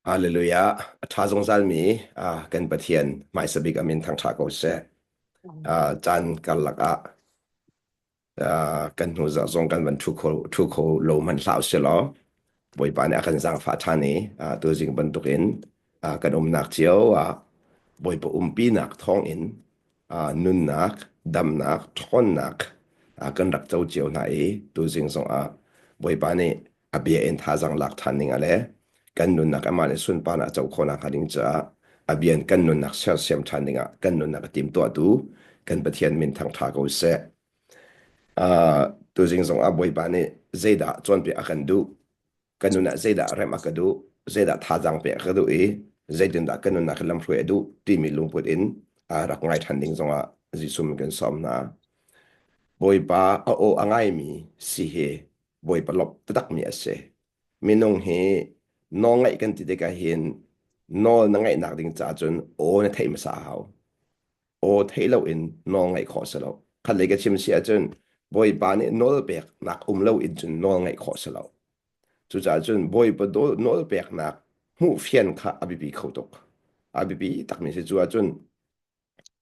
Hallelujah. A ṭha zungzalmi ah kan Pathian hmaisa bik a min thangṭha ko seh. Ah, caan karlak ah ah, kan hnu zarh zong kan van ṭhu kho, ṭhu kho lo hmanh hlah usih law Bawipa nih a kan zaangfah ṭhan i ah, tuzing bantukin ah, kan umnak cio ah Bawipa umpinak thawngin ah, nunnak, damnak, ṭhawnnak ah, kan rak co cio hna i tuzing zongah Bawipa nih a bia in thazaang lak ṭhan ding ah le kan nunnak amah nih sunparnak a co khawhnak hnga ding caah a bia in kan nunnak sersiam ṭhan ding ah kan nunnak a timtuahtu kan Pathian min thangṭha ko seh. Uh, tuzing zong ah Bawipa nih zeidah cawnpiak a kan duh, kan nun ah zeidah remh a ka duh, zeidah thazaang pek a ka duh i zeitindah kan nunnak hi lamhruai a duh timi lungput in uh, rak ngai ṭhan ding zongah Jesuh min kan sawm hna. Bawipa a aw a ngaimi si hi Bawipa lawmh taktakmi a si. Minung hi nawlngaih kan ti tikah hin nawl na ngaihnak ding caah cun aw na theih hmasa a hau. Aw theih loin nawl ngaih khawh si lo. Khatlei ka chim si ahcun Bawipa nih nawl peknak um loin cun nawl ngaih khawh si lo. Cucaah cun Bawipa nawl peknak hmuh fian kha a biapi kho tuk. A biapi takmi si cu ahcun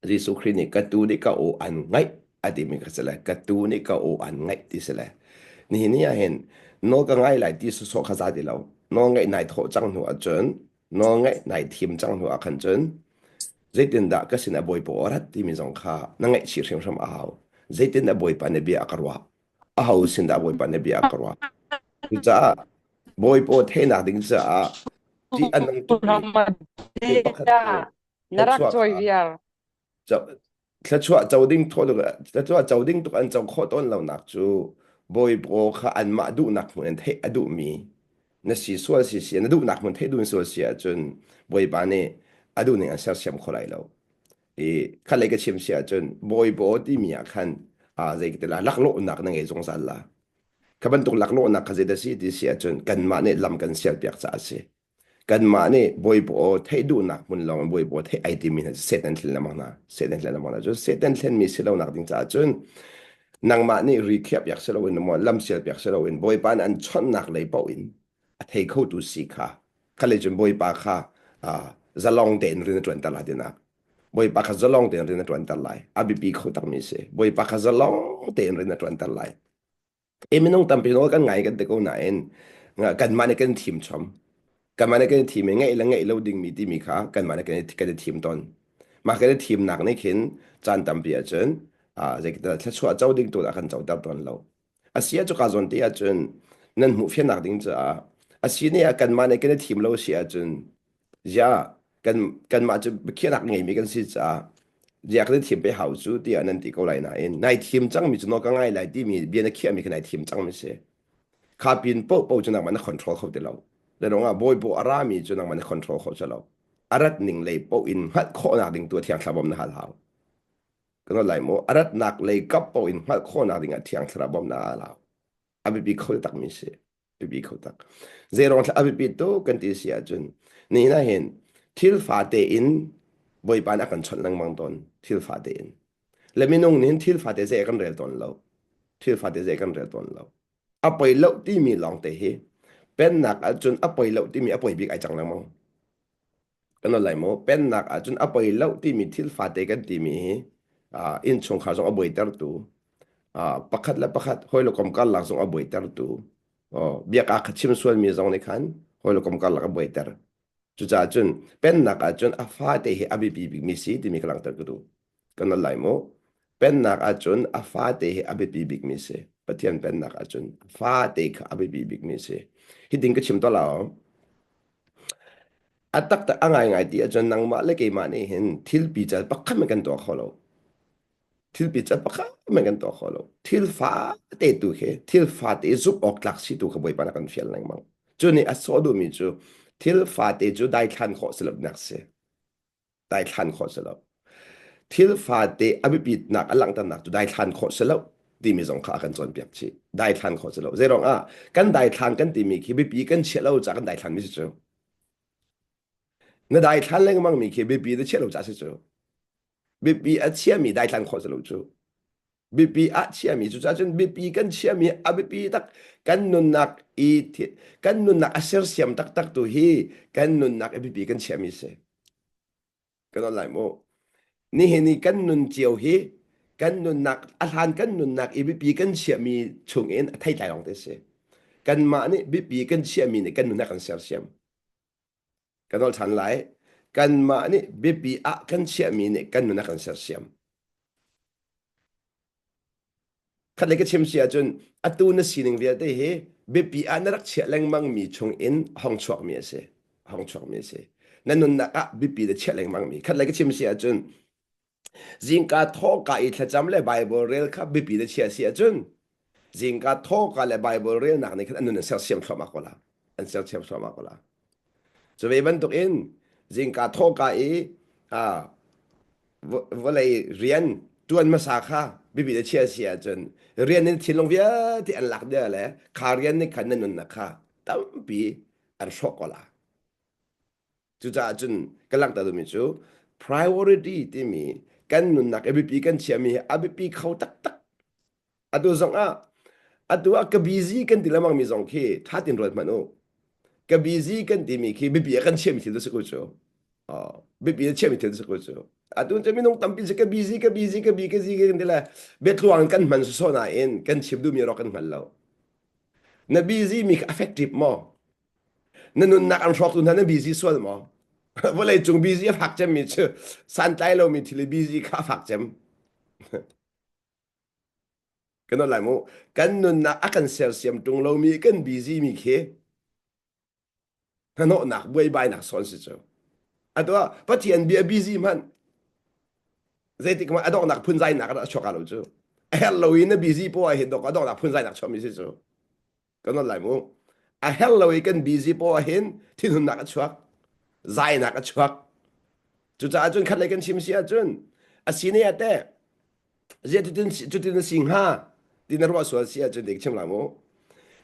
Jesuh Khrih nih ka tuu nih ka aw an ngaih a timi kha si le ka tuu nih ka aw an ngaih ti si le nihin ni ah hin nawl ka ngai lai ti sawsawh kha za ti lo nawl ngaih nai thawh cang hnu ahcun nawl ngaih nai thim cang hnu ah khan cun zeitindah ka sin ah Bawipa aw rat timi zong kha na ngaihchih hrimhrim a hau zeitindah Bawipa nih bia a ka ruah aho sin dah Bawipa nih bia a ka ruah cucaah Bawipa aw theihnak ding caah ṭih a nung tukmi thil pakhat cu Na rak thluachuah cawi kha viar. thluachuah co ding thluachuah co ding tuk an co khawh tawn lonak cu bawipaw kha anmah duhnak hmun in theih a duhmi na si sual si si na duhnak hmun theih duh sual si ahcun bawipa nih a duh ning an sersiam kho lai lo i khalei ka chim si ahcun bawipaw timi ah khan zei ti la laklawhnak na ngei zungzal la kha bantuk laklawhnak kha zei si ti si ahcun kanmah nih lam kan sial piak caah a si Kanmah nih Bawipa aw theih duhnak hmun lawng in Bawipa aw theih ai timi hna cu Satan thlen lengmang hna. Satan thlen lengmang hna cu Satan thlenmi si lonak ding caah cun nangmah nih ri khiah piak si loin maw lam sial piak si loin Bawipa nih an chawnhnak lei paoh in a thei khotu si kha kha lei cun Bawipa kha uh, zalong tein rian a ṭuanter lai tinak. Bawipa kha zalong tein rian a ṭuanter lai. A biapi kho takmi si. Bawipa kha zalong tein rian a ṭuanter lai. E minung tampi nawl kan ngai kan ti ko nain kanmah nih kan thim chom. Kanmah nih kan i thim i ngeih le ngeih lo dingmi timi kha kanmah nih kan i thim tawn. Mah kan i thimnak nih khin caan tampi ahcun zeitindah thluachuah co ding tu a kan coter tawn lo. A si ah cuka zawn te ahcun nan hmuh fiannak ding caah a si nih ah kanmah nih kan i thim lo si ahcun Ziah kan kanmah cu biakhiahnak ngeimi kan si caah ziah kan i thim pe hau cu tiah nan ti ko lai nain nai thim cangmi cu nawl ka ngai lai timi bia na khiahmi kha nai thim cangmi si. Kha pin paohpaoh cu nangmah na control kho ti lo. Le ruangah bawipaw a rami cu nangmah na control kho ti lo. A rat ning lei paoh in hngalh khawhnak ding tu thiang thlarau bawm na hal hau. Kan lai maw? A ratnak lei kap paoh in hngalh khawhnak ding ah thiang thlarau bawm na hal hau. A biapi kho takmi si. Biapi kho tak. Zeiruang thla a biapi tuk kan ti si ahcun nihin ah hin thil fate in Bawipa nih a kan chawnh lengmang tawn thil fate in. Le minung nih hin thil fate zei kan rel tawn lo. Thil fate zei kan rel tawn lo. A poi lo timi lawng te hi pennak ahcun a poi lo timi a poi bik ai cang lengmang. Kan lai maw pennak ahcun a poi lo timi thil fate kan timi hi uh, innchungkhar zong a buaitertu uh, pakhat le pakhat hawi le kom karlak zong a buaitertu oh, biak a kha chim sualmi zong nih khan hawi le kom karlak a buaiter cucaah cun pennak ahcun a fate hi a biapi bikmi si timi ka langhter ka duh kan lai maw pennak ahcun a fate hi a biapi bikmi si Pathian pennak ahcun a fate kha a biapi bikmi si hitin ka chim to lo A taktak a ngaingai ti ahcun nangmah le keimah nih hin thil pical pakhat hmanh kan tuah kho lo. Thil pical pakhat hmanh kan tuah kho lo. Thil fate tu khi, thil fate zumh awk tlak si tu kha Bawipa nih a kan fial lengmang. Cu nih a sawh duhmi cu thil fate cu daithlan khawh si lo nak si. Daithlan khawh si lo. Thil fate a biapitnak a langhternak cu daithlan khawh si lo timi zong kha a kan cawnpiak chih. Daithlan khawh si lo. Zeiruang ah kan daithlan kan timi khi biapi kan chiah lo caah kan daithlan mi si cu. Na daithlan lengmang mi khi biapi na chiah lo caah si cu. Biapi a chiami daithlan khawh si lo cu. Biapi ah chiami cucaah cun biapi kan chiami a biapi tak kan nunnak i kan nunnak a sersiam taktak tu hi kan nunnak i biapi kan chiami si. Kan on lai mu. Nihin i kan nun cio hi kan nunnak a hlan kan nunnak i biapi kan chiahmi chungin a theitlai lawng te si. Kanmah nih biapi kan chiahmi nih kan nunnak kan sersiam. Ka nawl ṭhan lai. Kanmah nih biapi ah kan chiahmi nih kan nun a kan sersiam. Khatlei ka chim si ahcun atu na sining vialte hi biapi ah na rak chiah lengmangmi chung in hong chuakmi a si. Hong chuakmi a si. Na nunnak ah biapi na chiah lengmangmi. Khatlei ka chim si ahcun zingka thawhka i thlacam le Bible rel kha biapi na chiah si ahcun zingka thawhka le Bible relnak nih khan an nun an sersiam thluahmah ko la. An sersiam thluahmah ko la. Cu ve bantukin zingka thawhka i vawlei rian ṭuan hmasa kha biapi na chiah si ahcun rian in thinlung vialte an lak dih le kha rian nih khan na nunnak kha tampi an hrawh ko la. Cucaah cun ka langhter duhmi cu priority timi kan nunnak i biapi kan chiahmi hi a biapi kho taktak. Atu zong ah atu ah ka busy kan ti lengmang mi zong khi ṭha tein ruat hmanh u. Ka busy kan timi khi biapi ah kan chiahmi thil cu si ko cu. Oh, biapi ah chiahmi thil cu si ko cu. Atu cu minung tampi cu ka busy ka busy ka bi ka zi kan ti le biatluang kan hman sawsawh nain kan chim duhmi rawk kan hngal lo. Na busy mi kha effective maw? Na nunnak an hrawktu hna na busy sual maw? Vawlei cung busy a fak cemmi cu santlai lomi thil i busy kha a fak cem. Kan lai mu. Kan nunnak a kan sersiam ṭung lomi kan busy mi khi hnahnawhnak buaibainak sawn si cu. Atu ah Pathian bia busy hmanh zeitik mah a donghnak phunzainak a chuak lo cu. A herh lo i na busy poah hi dok a donghnak phunzainak chuahmi si cu. Kan on lai mu. A herh lo i kan busy poah hin thinhunnak a chuak. Zainak a chuak. Cucaah cun khat lei kan chim si ahcun a si ne ah teh ziah cutin cutin na si hnga ti na ruah sual si ahcun dik chim la mu.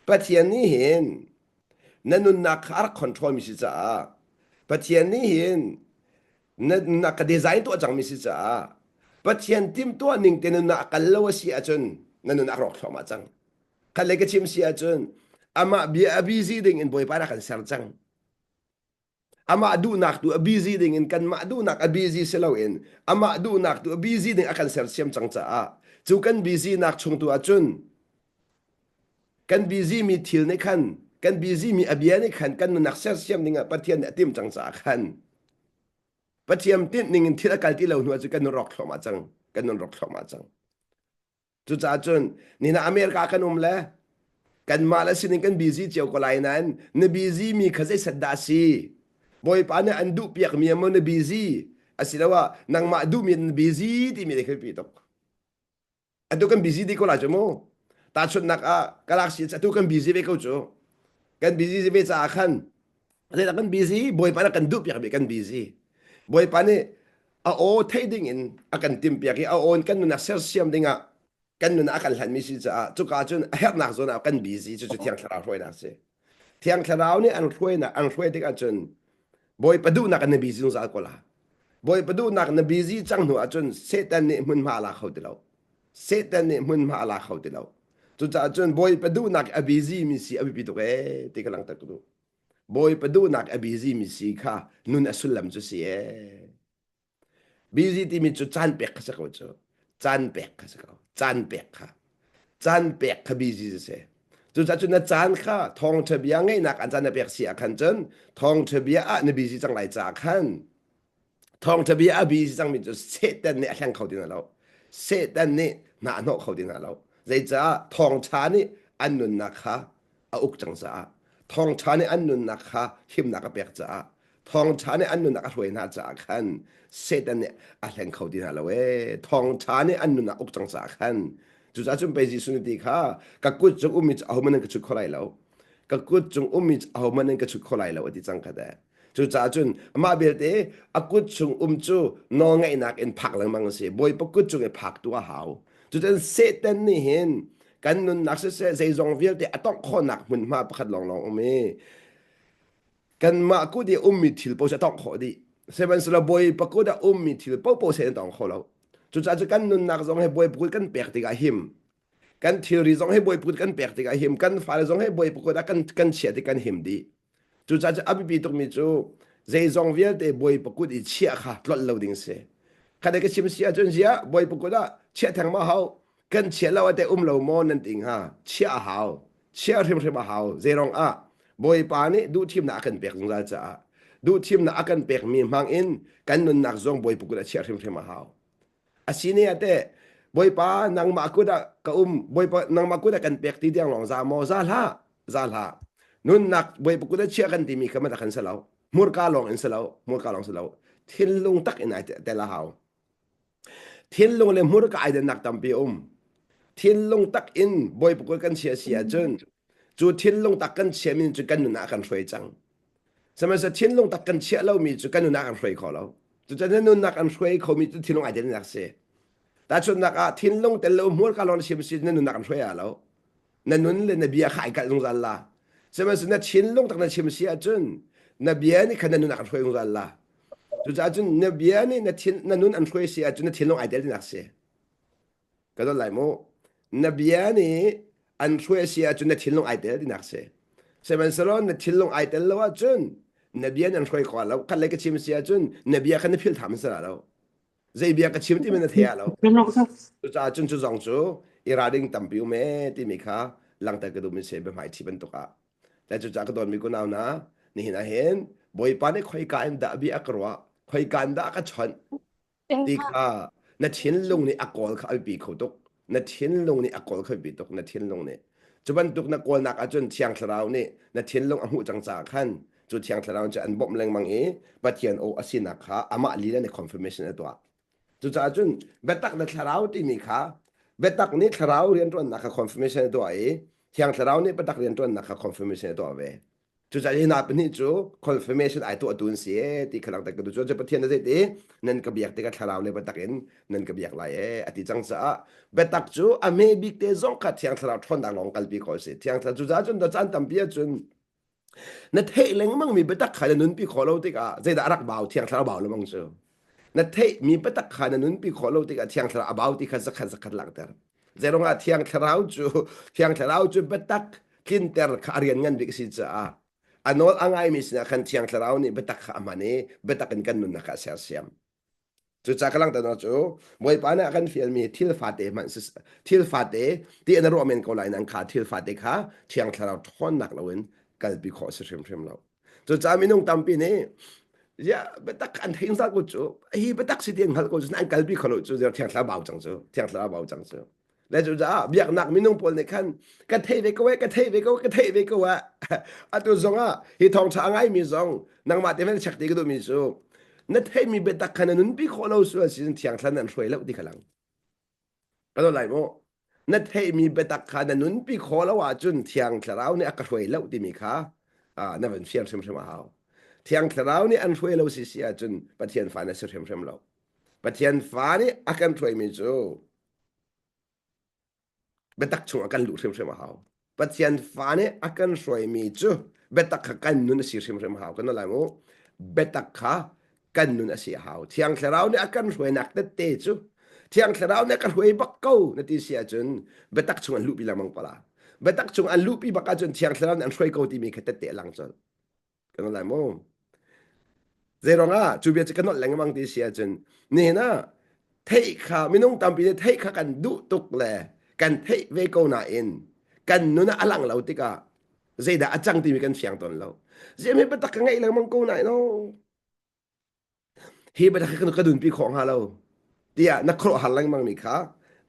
Pathian nih hin na nunnak kha a rak control mi si caah Pathian nih hin na nunnak ka design tuah cang mi si caah Pathian timhtuah ning te nunnak a kal lo a si ahcun na nunnak rawk thluahmah cang. Khat lei ka chim si ahcun amah bia a busy ding in Bawipa rak kan ser cang. Amah duhnak tu a busy ding in kanmah duhnak a busy si loin amah duhnak tu a busy ding a kan sersiam cang caah cu kan busy nak chung tu ahcun kan busy mi thil nih khan kan busy mi a bia nih khan kan nunnak sersiam ding ah Pathian nih a timh cang caah khan Pathian tinh ning in thil a kal ti lo hnu ahcun kan nun rawk thluahmah cang kan nun rawk thluahmah cang. Cucaah cun nina America kan um le kanmah le sining kan busy cio ko lai nain na busy mi kha zeiset dah a si? Bawipa nih an duh piak mi maw na busy? Asiloah nangmah duhmi na busy timi le khi pi tuk. Atu kan busy dih ko lai cu mu. Tahchunhnak ah ka lak si atu kan busy ve ko cu. Kan busy ve caah khan zeidah kan busy Bawipa nih kan duh piak mi kan busy. Bawipa nih a aw theih ding in a kan timhpiak i a aw in kan nunnak sersiam ding ah kan nun a kan hlanmi si caah cuka cun a herhnak zawn ah kan busy cucu Thiang Thlarau hruainak si. Thiang Thlarau nih an hruainak an hruai tikah cun Bawipa duhnak in na busy zungzal ko la. Bawipa duhnak na busy cang hnu ahcun Satan nih hmunhma a la kho ti lo. Satan nih hmunhma a la kho ti lo. Cucaah cun Bawipa duhnak a busy mi si a biapi tuk ee ti ka langhter ka duh. Bawipa duhnak a busy mi si kha nun a sullam cu si ee. Busy timi cu caan pek kha si ko cu. Caan pek kha si ko. Caan pek kha. Caan pek kha busy si si. Cucaah cun na caan kha thawngṭha bia ngeihnak an caan na pek si ah khan cun thawngṭha bia ah na busy cang lai caah khan thawngṭha bia a busy cangmi cu Satan nih a hleng kho ti hna lo. Satan nih hna a hnawh kho ti hna lo. Zeicah thawngṭha nih an nunnak kha a uk cang caah thawngṭha nih an nunnak kha himnak a pek caah thawngṭha nih an nunnak a hruai hna caah khan Satan nih a hleng kho ti hna lo ee thawngṭha nih an nunnak uk cang caah khan cucaah cun pei Jesuh nih ti kha ka kut cung ummi cu ahohmanh nan ka chut kho lai lo ka kut cung ummi cu ahohmanh nan ka chut kho lai lo a ti cang kha teh cucaah cun amah belte a kut chung um cu nawlngaihnak in phak lengmang a si Bawipa kut cung i phak tu a hau cucun Satan nih hin kan nunnak siseh zeizong vialte a tongh khawhnak hmunhma pakhat lawnglawng um i kanmah kut i ummi thil paoh cu a tongh khawh dih sihmanhsehlaw Bawipa kut ah ummi thil paohpaoh seh an tong kho lo. Cucaah cu kan nunnak zong he Bawipa kut kan pek tikah him. Kan thilri zong he Bawipa kut kan pek tikah him. Kan fale zong he Bawipa kut ah kan kan chiah tik kan him dih. Cucaah cu a biapi tukmi cu zeizong vialte Bawipa kut i chiah kha tlolh lo ding si. Khat ka chim si ahcun ziah Bawipa kut ah chiah theng ma hau kan chiah lo ate um lo maw nan ti hnga chiah a hau chiah hrimhrim a hau zeirong ah Bawipa nih duhthimnak a kan pek zungzal caah duhthimnak a kan pekmi hmang in kan nunnak zong Bawipa kut ah chiah hrimhrim a hau. Asine ah teh Bawipa nangmah kut ah ka um Bawipa nangmah kut ah kan pek ti tiang lawng za maw za hlah za hlah nunnak Bawipa kut ah chiah kan timi kha man kan si lo hmurka lawng in si lo hmurka lawng si lo thinlung tak in ai tel a hau thinlung le hmurka ai dannak tampi um thinlung tak in Bawipa kut kan chia si ahcun cu thinlung tak kan chiami cu kan nun ah kan hruai cang Sihmanhsehlaw thinlung tak kan chiah lomi cu kan nunnak an hruai kho lo. Cucaah na nunnak an hruai khomi cu thinlung ai telnak si. Tahchunhnak ah thinlung tel lo hmurka lawng na chim si na nunnak an hruai ah lo. Na nun le na bia kha ai kalh zungzal la. Sihmanhsehlaw na thinlung tak na chim si ahcun na bia nih khan na nunnak an hruai zungzal la. Cucaah cun na bia nih na thin na nun an hruai si ahcun na thinlung ai tel tinak si. Ka dawt lai mu. Na bia nih an hruai a si ahcun na thinlung ai tel tinak si. Sihmanhsehlaw na thinlung ai tel lo ahcun na bia nih an hruai kho lo. Khat lei ka chim si ahcun na bia kha na philh tham si lo. Zei bia ka chim timi na thei lo. Cucaah cun cu zong cu i ralring tampi um ee timi kha langhter ka duhmi si biahmai thi bantuk ah. Le cucaah ka dawtmi kunau hna, nihin ah hin Bawipa nih khoika in dah bia a ka ruah, khoika in dah a ka chawnh ti kha na thinlung nih a kawl kha a biapi kho tuk na thinlung nih a kawl kho biapi tuk na thinlung nih cu bantuk na kawlnak ahcun thiang thlarau nih na thinlung a hmuh cang caah khan cu thiang thlarau cu an bawmh lengmang i Pathian aw a sinak kha amah lila nih confirmation a tuah cucaah cun biatak na thlarau timi kha biatak nih thlarau rianṭuannak kha confirmation a tuah i thiang thlarau nih biatak rianṭuannak kha confirmation a tuah ve Cucaah hi hna pahnih cu confirmation ai tuahtu an si ee ti kha langhter ka duh. Cun Pathian na zeiti nan ka biak tikah thlarau le biatak in nan ka biak lai ee a ti cang caah biatak cu a hme bik te zong kha Thiang Thlarau ṭhawnnak lawng kalpi khawh a si. Thiang Thlarau cucaah cun caan tampi ahcun na theih lengmang mi biatak kha na nunpi khawh lo tikah zeidah a rak bau Thiang Thlarau bau lengmang cu. Na theihmi biatak kha na nunpi khawh lo tikah Thiang Thlarau a bau ti kha zakhat zakhat langhter. Zeirungah Thiang Thlarau cu Thiang Thlarau cu biatak tlinter kha a rian ngan bik a si caah a nawl a ngaimi sinah khan Thiang Thlarau nih biatak kha a hman i biatak in kan nunnak kha a sersiam. Cucaah ka langhter cu Bawipa nih a kan fialmi thil fate hmanh thil fate ti an ruah men ko lai nain kha thil fate kha Thiang Thlarau ṭhawnnak loin kalpi khawh a si hrimhrim lo. Cucaah minung tampi nih ya biatak an theih zat ko cu hi biatak si ti an hngalh ko cu an kalpi kho lo cu Thiang Thlarau bau cang cu Thiang Thlarau bau cang cu le cucaah biaknak minung pawl nih khan ka thei ve ko e ka thei ve ko ka thei ve ko ah atu zong ah hi thawngṭha a ngaimi zong nangmah te van check ti ka duhmi cu na theihmi biatak kha na nunpi khawh lo sual si thiang thlan an hruai lo ti kha lang ka do lai mu na theihmi biatak kha na nunpi khawh lo ahcun thiang thlarau nih a ka hruai lo timi kha na van fiang hrimhrim a hau thiang thlarau nih an hruai lo si si ahcun Pathian fa na si hrimhrim lo Pathian fa nih a kan hruaimi cu biatak chungah kan luh hrimhrim a hau. Pathian fa nih a kan hruaimi cu biatak kha kan nun a si hrimhrim a hau. Kan lai mu. Biatak kha kan nun a si a hau. Thiang Thlarau nih a kan hruainak tette cu Thiang Thlarau nih a ka hruai bak ko na ti si ahcun biatak chung an luhpi lengmang ko la. Biatak chung an luhpi bak ahcun Thiang Thlarau nih an hruai ko timi kha tette a lang colh. Kan lai mu. Zeiruang ah cu bia cu ka nolh lengmang ti si ahcun nihin ah theih kha minung tampi nih theih kha kan duh tuk le kan theih ve ko nain kan nun ah a lang lo tikah zeidah a cang timi kan fiang tawn lo. Ziam hi biatak ka ngeih lengmang ko nain oh hi biatak hi ka dunpi khawh hnga lo tiah na khuaruahhar lengmang mi kha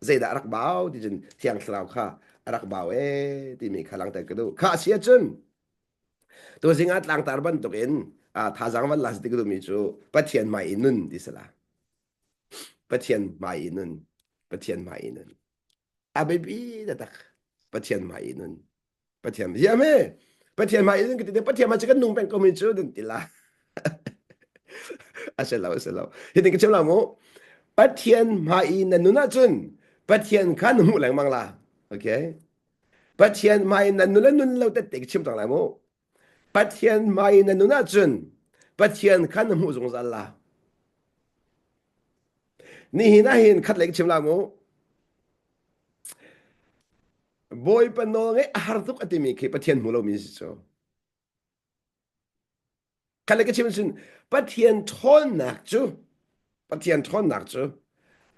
zeidah a rak bau ti cun thiang thlarau kha a rak bau ee timi kha langhter ka duh. Kha a si ahcun Tuzing ah tlangtar bantukin thazaang van las ti ka duhmi cu Pathian hmai i nun ti si la. Pathian hmai i nun. Pathian hmai i nun. A biapi taktak. Pathian hmai i nun. Pathian ziah me Pathian hmai i nun ka ti Pathian hmai cu kan nung peng ko mi cu nan ti la. A si lo, a si lo. Hitin ka chim la mu. Pathian hmai i na nun ahcun Pathian kha na hmuh lengmang la. Okay? Pathian hmai na nun le nun lo tette ka chim cang lai mu. Pathian hmai na nun ahcun Pathian kha na hmuh zungzal la. Nihin ah hin khat lei chim la mu. Bawipa nawl ngeih a har tuk a timi khi Pathian hmu lomi si cu. Khat lei ka chim cun Pathian ṭhawnnak cu Pathian ṭhawnnak cu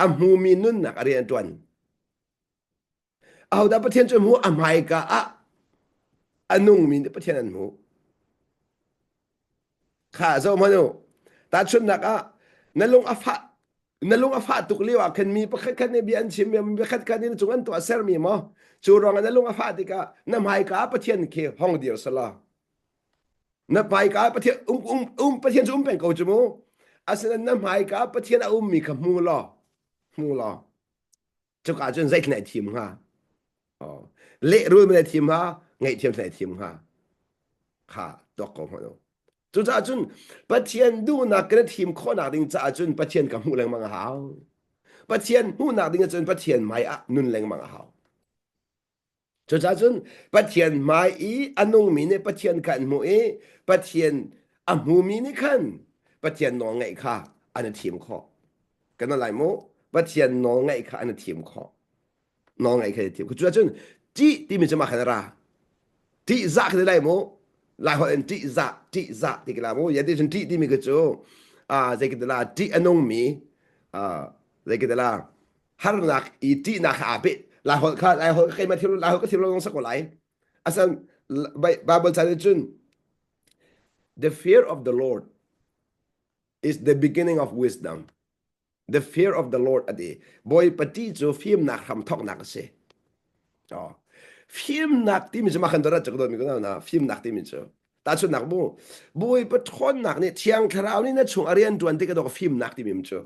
a hmumi nunnak a rian a ṭuan. Ahodah Pathian cu hmu a hmaika ah a nungmi nih Pathian an hmuh. Kha zoh hmanh u. Tahchunhnak ah na lung a fah na lung a fah tuk lio ah khan mi pakhat khat nih bia an chim mi pakhat khat nih na cung an tuah sermi maw cu ruangah na lung a fah tikah na hmaika ah Pathian khi hong dir selaw na hmaika ah Pathian um um um Pathian cu um peng ko cu mu asinain na hmaika ah Pathian a ummi kha hmu law hmu law cuka cun zeitin ai thim hnga oh lehrul man ai thim hnga ngaihthiam ai thim hnga kha tuak ko hmanh u cucaah cun Pathian duhnak kan thim khawhnak ding caah cun Pathian ka hmuh lengmang a hau Pathian hmuhnak ding ahcun Pathian hmai ah nun lengmang a hau Cucaah cun Pathian hmai i a nungmi nih Pathian kha an hmuh i Pathian a hmumi nih khan Pathian nawl ngaih kha an i thim khawh. Kan lai mu Pathian nawl ngaih kha an i thim khawh. Nawl ngaih kha an i thim khawh. Cucaah cun ṭih timi cu mah khan a ra. Ṭih zah kha ti lai mu. Lai holh in ṭih zah, ṭih zah ti ka la mu. Ya ti cun ṭih timi kha cu zei ka ti la ṭih a nungmi zei ka ti la harnak i ṭihnak kha aa peh lai holh kha lai holh keimah thil lai holh ka thil lawng sak ko lai asan Bible chan cun the fear of the Lord is the beginning of wisdom the fear of the Lord ati bawipa ṭih cu fimnak hram thawknak a si oh fimnak timi cu mah kan dorat cu ka dawt mi ko na fimnak timi cu tahchunhnak bu bawipa ṭhawnnak nih thiang thlarau nih na chung a rian ṭuan tik a dawk fimnak timi cu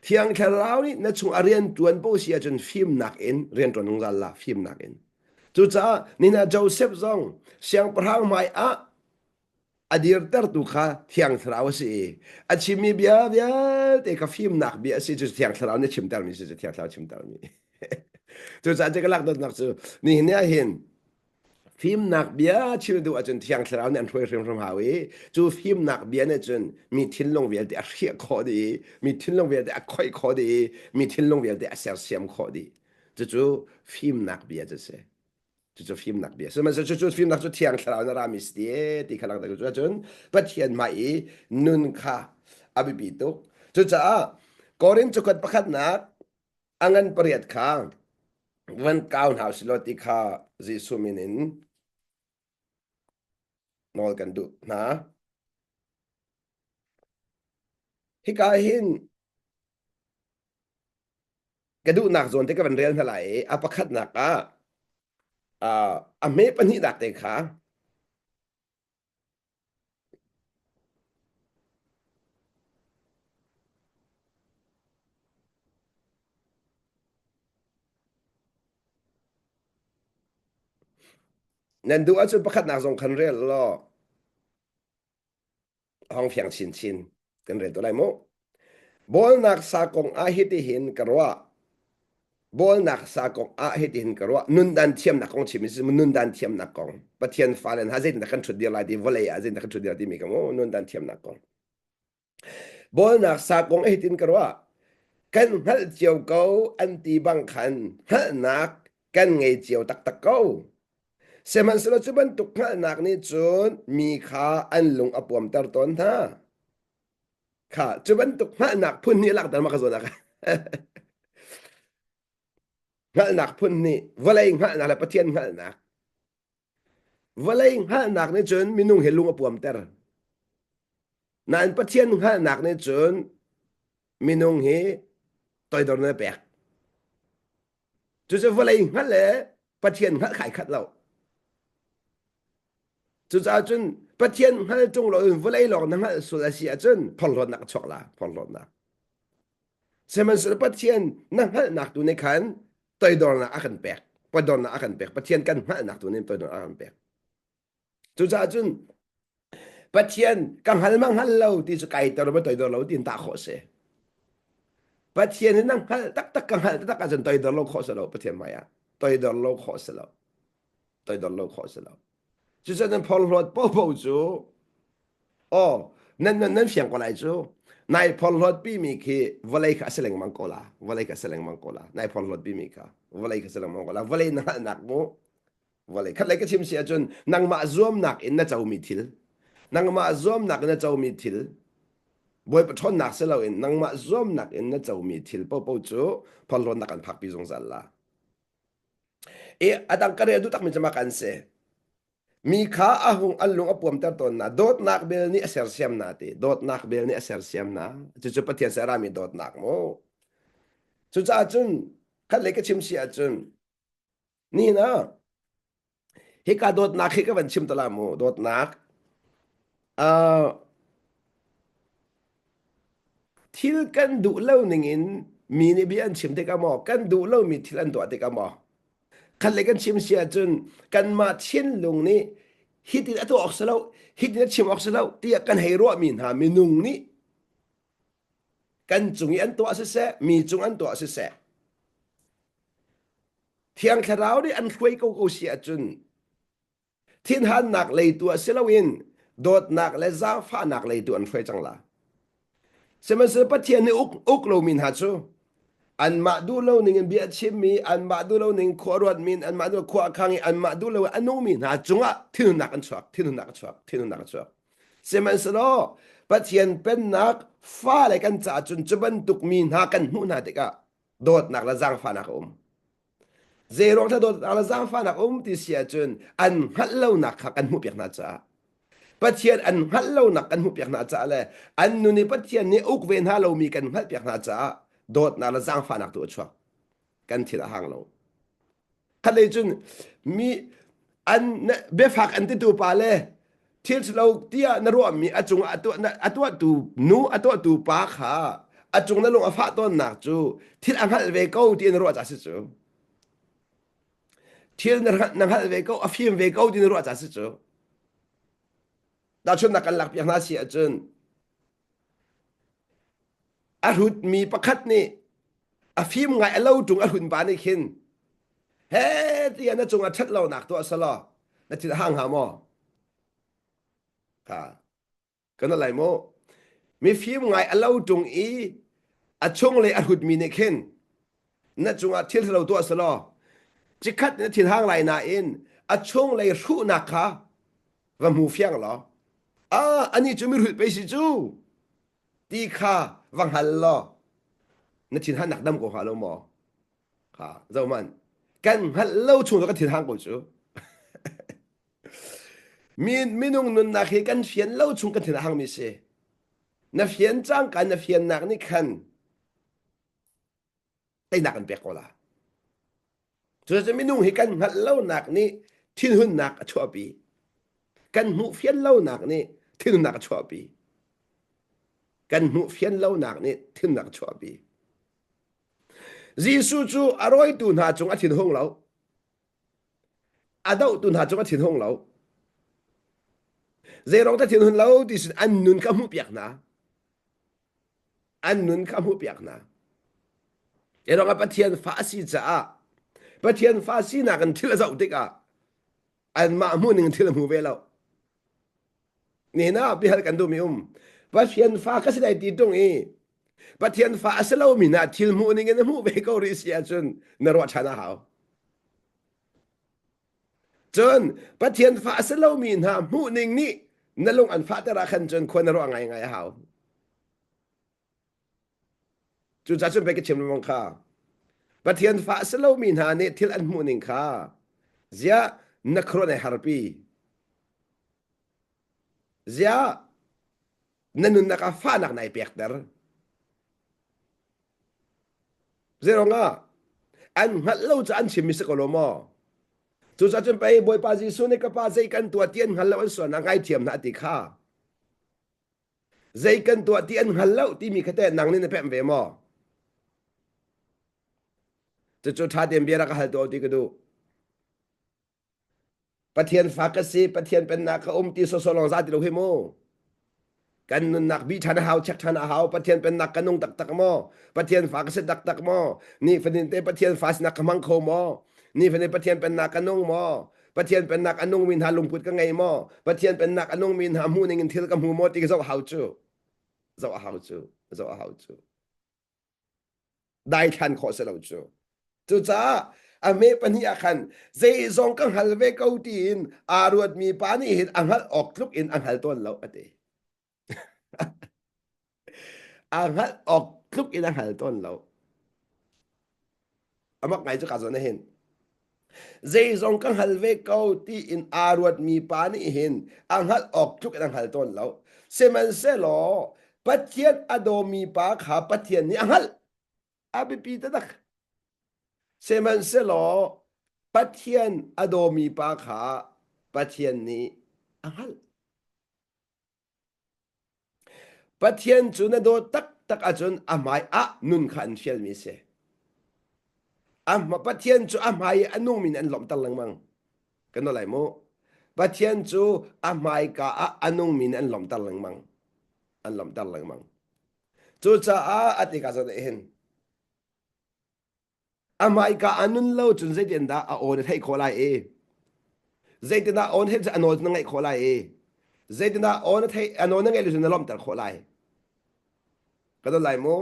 Thiang Thlarau nih na chung a rianṭuan poh si ahcun fimnak in rianṭuan zungzal la, fimnak in. Cucaah nina Joseph zong siangpahrang hmai ah a dirtertu kha Thiang Thlarau a si i a chimmi bia vialte kha fimnak bia a si cu Thiang Thlarau nih a chimtermi si cu Thiang Thlarau chimtermi. Cucaah cu ka lak dawtnak cu nihin ni ah hin Fimnak bia chim duh ahcun Thiang Thlarau nih an hruai hrimhrim hau i cu fimnak bia nih cun mi thinlung vialte a hriah khawh dih i mi thinlung vialte a khoih khawh dih i mi thinlung vialte a sersiam khawh dih. Cucu fimnak bia cu si. Cucu fimnak bia. Sihmanhsehlaw cucu fimnak cu Thiang Thlarau na rami si ti ti kha langhter cu cun Pathian hmai i nun kha a biapi tuk. Cucaah Korin cukhat pakhatnak a ngan pariat kha van kau hna usih law ti kha Jesuh min in nawl kan duh hna. Hika hin ka duhnak zawn te ka van rel hna lai i a pakhatnak ah a hme pahnihnak te kha Nan duh ahcun pakhatnak zong khan rel law hong fiang chinchin kan rel to lai mu. Bawlnak sa kong ah hitihin ka ruah. Bawlnak sa kong ah hitihin ka ruah. Nundan thiamnak kong chim si nundan thiamnak kong. Pathian fale hna zeitindah kan ṭhut dir lai ti vawlei ah zeitindah kan ṭhut dir timi ka mu nundan thiamnak kong. Bawlnak sa kong ah hitin ka ruah. Kan hngalh cio ko an ti bang khan hngalhnak kan ngei cio taktak ko. Sihmanhsehlaw cu bantuk hngalhnak nih cun mi kha an lung a puamter tawn hna. Kha cu bantuk hngalhnak phun nih langhter ma ka zawn ah hngalhnak phun nih vawlei hngalhnak le Pathian hngalhnak. Vawlei hngalhnak nih cun minung hi lung a puamter. Nain Pathian hngalhnak nih cun minung hi toidor na pek. Cucu vawlei hngalh le Pathian hngalh khai khat lo. Cucaah cun Pathian hngal ṭung loin vawlei lawng na hngalh sual a si ahcun phorhlawtnak a chuak la, phorhlawtnak. Sihmanhsehlaw Pathian na hngalhnak tu nih khan toidornak a kan pek. Toidornak a kan pek. Pathian kan hngalhnak tu nih toidornak a kan pek. Cucaah cun Pathian ka hngal ma hngal lo ti cu kai ter ma toidor lo ti in tah khawh si. Pathian hi na hngalh taktak ka hngalh taktak ahcun toidor lo khawh si lo Pathian hmai ah. Toidor lo khawh si lo. Toidor lo khawh si lo. Cucaah nan phorhlawt popo cu aw nan nan nan fiang ko lai cu. Nai phorhlawt pimi khi vawlei kha a si lengmang ko la. Vawlei kha a si lengmang ko la. Nai phorhlawt pimi kha vawlei kha a si lengmang ko la. Vawlei na hngalhnak mu. Vawlei khat lei ka chim si ahcun nangmah zuamnak in na comi thil nangmah zuamnak in na comi thil Bawipa ṭhawnnak si loin nangmah zuamnak in na comi thil paohpaoh cu phorhlawtnak an phakpi zungzal la. I a dang ka rel duh takmi cu mah kan si. Mi kha a hung an lung a puamter tawn na dawtnak bel nih a sersiam na ti dawtnak bel nih a sersiam na cucu Pathian serami dawtnak mu. Cucaah cun khat lei ka chim si ahcun Nihin ah hika dawtnak hi ka van chim ta la mu dawtnak uh, thil kan duh lo ning in mi nih bia an chim tikah maw kan duh lomi thil an tuah tikah maw khat le kan chim si ahcun kanmah thinlung nih hitin a tuah awk si lo hitin a chim awk si lo tiah kan hei ruahmi hna minung nih kan cung i an tuah siseh mi cung an tuah siseh Thiang Thlarau nih an hruai ko ko si ahcun thinhannak lei tu ah si loin dawtnak le zaangfahnak lei tu an hruai cang la. Sihmanhsehlaw Pathian nih uk, uk lomi hna cu anmah duh lo ning in bia a chimmi, anmah duh lo ning khua ruatmi, anmah duh khua a khang i anmah duh lo a nungmi hna cungah thinhunnak an chuak, thinhunnak a chuak, thinhunnak a chuak. Sihmanhsehlaw Pathian pennak fale kan caah cun cu bantuk mi hna kan hmuh hna tikah dawtnak le zaangfahnak a um. Zeiruang dah dawtnak le zaangfahnak a um ti si ahcun an hngalh lonak kha kan hmuhpiak hna caah Pathian an hngalh lonak kan hmuhpiak hna caah le an nun i Pathian nih uk ve hna lomi kan hngalhpiak hna caah dawtnak le zaangfahnak tu a chuak. Kan thil a hang lo. Khatlei cun mi an biafak an titu pa le thil ṭhalo tiah na ruahmi a cung a tuah a tuahtu nu a tuahtu pa kha a cung na lung a fah tawnnak cu thil a hngalh ve ko ti na ruah ca si cu. Thil na na hngalh ve ko a fim ve ko ti na ruah ca si cu. Tahchunhnak kan lakpiak hna si ahcun A hrutmi pakhat nih a fim ngai a lo ṭung a hrun pa nih khin he tiah na cungah ṭhat lonak tuah selaw na thin a hang hnga maw? Kha kan lai maw? Mifim ngai a lo ṭung i a chunglei a hrutmi nih khin na cungah thil ṭhalo tuah selaw cikhat na thin hang lai nain a chunglei hruhnak kha va hmu fiang law ah anih cu mihrut pei si cu ti kha va hngal law na thinhannak dam ko hnga lo maw? Kha zohhmanh kan hngalh lo chung cu kan thinhang ko cu. Mi minung nunnak hi kan fian lo chung kan thin a hangmi si. Na fian cangka na fiannak nih khan teinak an pek ko la. Cucaah minung hi kan hngalh lonak nih thinhunnak a chuahpi. Kan hmuh fian lonak nih thinhunnak a chuahpi. Kan hmuh fian lonak nih thinhunnak a chuahpi. Jesuh cu a rawitu hna cung a thinhung lo. A dohtu hna cung a thinhung lo. Zeiruang dah thinhun lo ti sin an nun kha hmuhpiak hna. An nun kha hmuhpiak hna. Zeiruang ah Pathian fa a si caah Pathian fa sinak in thil a zoh tikah anmah hmuh ning thil a hmu ve lo. Nihin ah bihal kan duhmi um. Pathian fa ka si lai ti ṭung i Pathian fa a si lomi hna thil hmuh ning in a hmuh ve ko rih si ahcun na ruah ṭhan a hau. Cun Pathian fa a si lomi hna hmuh ning nih na lung an fahter ah khan cun khua na ruah ngaingai a hau. Cucaah cun pei ka chim lengmang kha. Pathian fa a si lomi hna nih thil an hmuh ning kha ziah na khuaruah nai harpi. Ziah na nunnak ah fahnak nai pekter. Zeiruangah an hngalh lo cu an chimmi si ko lo maw? Cucaah cun pei Bawipa Jesuh nih ka pa zei kan tuah ti an hngal lo an sualnak ngaithiam hna ti kha. Zei kan tuah ti an hngal lo timi kha teh nang nih na pemh ve maw? Cucu ṭha tein bia rak ka hal tuah ti ka duh. Pathian fa ka si, Pathian pennak ka um ti sawsawh lawng za ti lo hi mu. Kan nunnak bi ṭhan a hau, check ṭhan a hau. Pathian pennak ka nung taktak maw? Pathian fa ka si taktak maw? Ni fatin te Pathian fa sinak ka hmang kho maw? Ni fatin Pathian pennak ka nung maw? Pathian pennak a nungmi hna lungput ka ngei maw? Pathian pennak a nungmi hna hmuh ning in thil ka hmu maw ti ka zoh hau cu. Zoh a hau cu. Zoh a hau cu. Daithlan khawh si lo cu. Cucaah a hme pahnih ah khan zeizong ka hngal ve ko tiin aa ruatmi pa nih hin a hngalh awk tluk in a hngal tawn lo a ti. A hngalh awk tluk in a hngal tawn lo. Amak ngai cu ka zawn hin. Zeizong ka hngal ve ko tiin aa ruatmi pa nih hin a hngalh awk tluk in a hngal tawn lo. Sihmanhsehlaw Pathian a dawmi pa kha Pathian nih a hngalh. A biapi taktak. Sihmanhsehlaw Pathian a dawmi pa kha Pathian nih a hngalh. Pathian cu na dawt taktak ahcun a hmai ah nun kha an fialmi a si. Pathian cu a hmai i a nungmi nih an lawmhter lengmang. Kan nawl lai mu. Pathian cu a hmaika ah a nungmi nih an lawmhter lengmang. An lawmhter lengmang. Cucaah a ti ka zawn hin A hmaika ah nun lo cun zeitindah a aw na theih khawh lai i zeitindah aw na theih a nawl na ngaih khawh lai i zeitindah aw na theih a nawl na ngaih lo cun na lawmhter khawh lai. Ka dawt lai mu.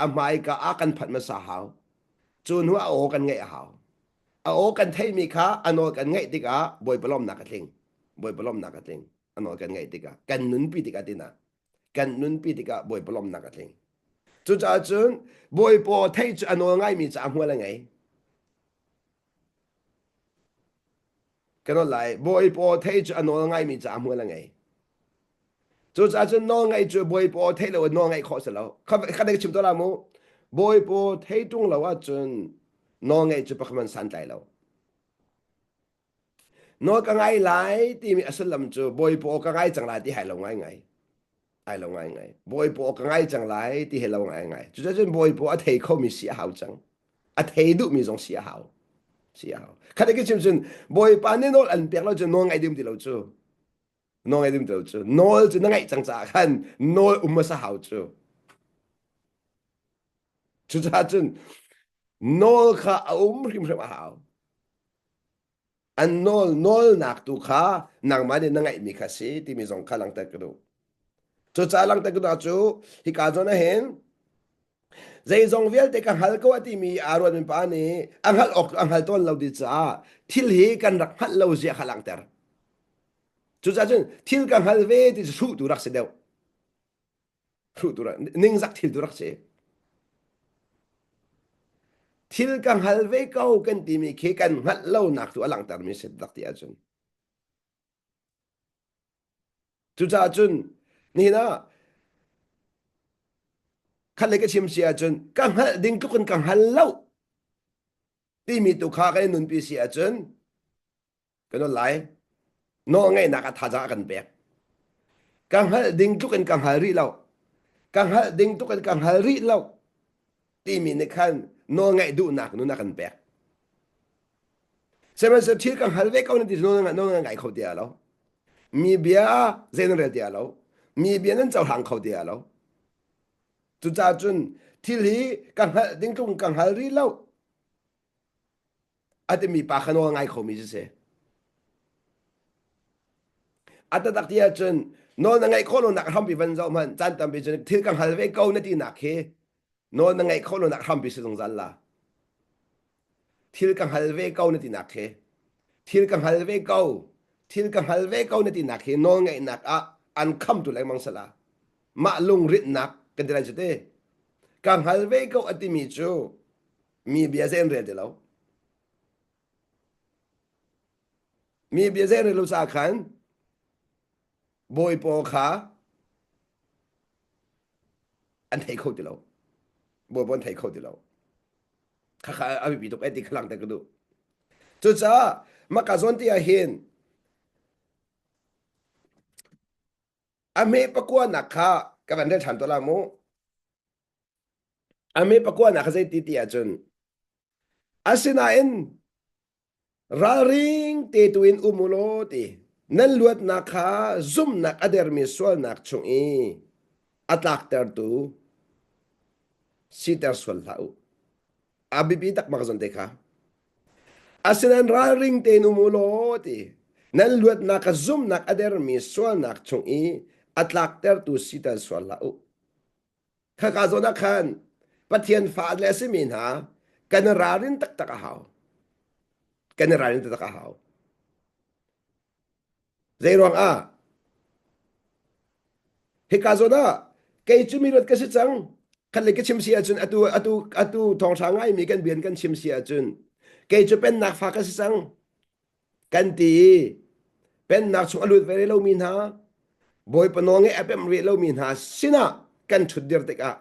A hmaika ah kan phanh hmasa hau. Cu hnu ah a aw kan ngaih a hau. A aw kan theihmi kha a nawl kan ngaih tikah Bawipa lawmhnak a tling. Bawipa lawmhnak a tling. A nawl kan ngaih tikah kan nunpi tikah tinah kan nunpi tikah Bawipa lawmhnak a tling. Cucaah cun Bawipa theih cu a nawl ngaimi caah hmual a ngei. Ka nawl lai. Bawipa theih cu a nawl ngaimi caah hmual a ngei. Cucaah cun nawl ngaih cu Bawipa theih lo in nawl ngaih khawh si lo. Kha dek chim to la mu. Bawipa thei ṭung lo ahcun nawl ngaih cu pakhat man santlai lo. Nawl ka ngai lai timi a sullam cu Bawipa aw ka ngai cang lai ti hai lo ngaingai. Ai lo ngaingai. Bawipa aw ka ngai cang lai ti he lo ngaingai. Cucun Bawipa a thei khomi si a hau cang. A thei duhmi zong si a hau. Si a hau. Khat ke chim cun Bawipa nih nawl an pek lo cu nawl ngaih ding ti lo cu. Nawl ngaih ding ti lo cu. Nawl cu na ngaih cang caah khan nawl um hmasa hau cu. Cucaah cun nawl kha a um hrimhrim a hau. An nawl nawlnak tu kha nangmah nih na ngaihmi kha si timi zong kha langhter ka duh. Cucaah langhter ka duh cu hika zawn ah hin zeizong vialte ka hngal ko a timi aa ruatmi pa nih a hngalh awk a hngal tawn lo ti caah thil hi kan rak hngalh lo zia kha langhter. Cucaah cun thil ka hngal ve ti cu hruh tu rak si deuh. Hruh tu rak ningzak thil tu rak si. Thil ka hngal ve ko kan timi khi kan hngalh lonak tu a langhtermi si tak ti ahcun. Cucaah cun nihin ah khat le ka chim si ahcun ka hngalh ding tluk in ka hngal lo timi tu kha kan i nunpi si ahcun Kan on lai. Nawlngeihnak a thazaang a kan pek. Ka hngalh ding tluk in ka hngal rih lo. Ka hngalh ding tluk in ka hngal rih lo timi nih khan nawlngaih duhnak nun a kan pek. Sihmanhsehlaw thil ka hngal ve ko na ti nawl nawl ngai kho ti lo. Mi bia zei nan rel ti lo. Mi bia nan cohlang kho ti lo. Cucaah cun thil hi ka hngalh ding tluk in ka hngal rih lo A timi pa kha nawl ngai khomi si si. A taktak ti ahcun nawl na ngaih khawh lonak hrampi van zoh hmanh caan tampi cun thil ka hngal ve ko na tinak khi nawl na ngaih khawh lonak hrampi si zungzal la. Thil ka hngal ve ko na tinak khi thil ka hngal ve ko thil ka hngal ve ko na tinak khi nawl ngaihnak ah an khamtu lengmang sala. Mah lungrinhnak kan ti lai cu te. Ka hngal ve ko a timi cu Mi bia zei an rel ti lo. Mi bia zei an rel lo caah khan bawipaw kha an thei kho ti lo. Bawipaw an thei kho ti lo. Khakha a biapi tuk ai ti kha langhter ka duh. Cucaah maka zawn ti ah hin a hme pakuanak kha ka van rel ṭhan to la mu. A me pakuanak kha zeiti ti ahcun asinain ralring te tu in um u law ti nan luatnak kha zumhnak a dermi sualnak chung i a tlaktertu siter sual hlah u. A biapi tak mak zon te kha. Asinain ralring tein um u law ti nan luatnak kha zumhnak a dermi sualnak chung i a tlaktertu siter sual hlah u. Khaka zawn ah khan Pathian fa le a simi hna kan i ralrin taktak a hau. Kan i ralrin taktak a hau. Zei ruang ah? Hika zawn ah kei cu mi ruat ka si cang. Khat le ka chim si ahcun atu atu atu thawngṭha ngaimi kan bian kan chim si ahcun kei cu pennak fa ka si cang. Kan ti i pennak chung a lut ve rih lomi hna Bawipa nawl ngeih a pemh rih lomi hna sinah kan ṭhutdir tikah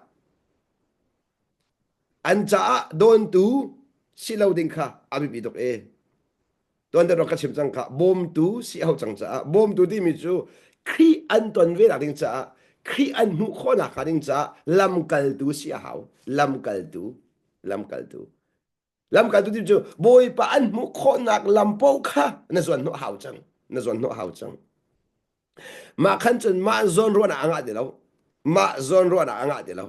an caah dawntu si lo ding kha a biapi tuk e. Tuan deuh ka chim cang kha bawmtu si a hau cang caah bawmtu timi cu Khrih an ton ve nak ding caah Khrih an hmuh khawhnak hnga ding caah lamkaltu si a hau lamkaltu lamkaltu Lamkaltu ti cu Bawipa an hmuh khawhnak lam paoh kha na zuan hnawh hau cang. Na zuan hnawh hau cang. Mah khan cun mah zawn ruahnak a ngah ti lo. Mah zawn ruahnak a ngah ti lo.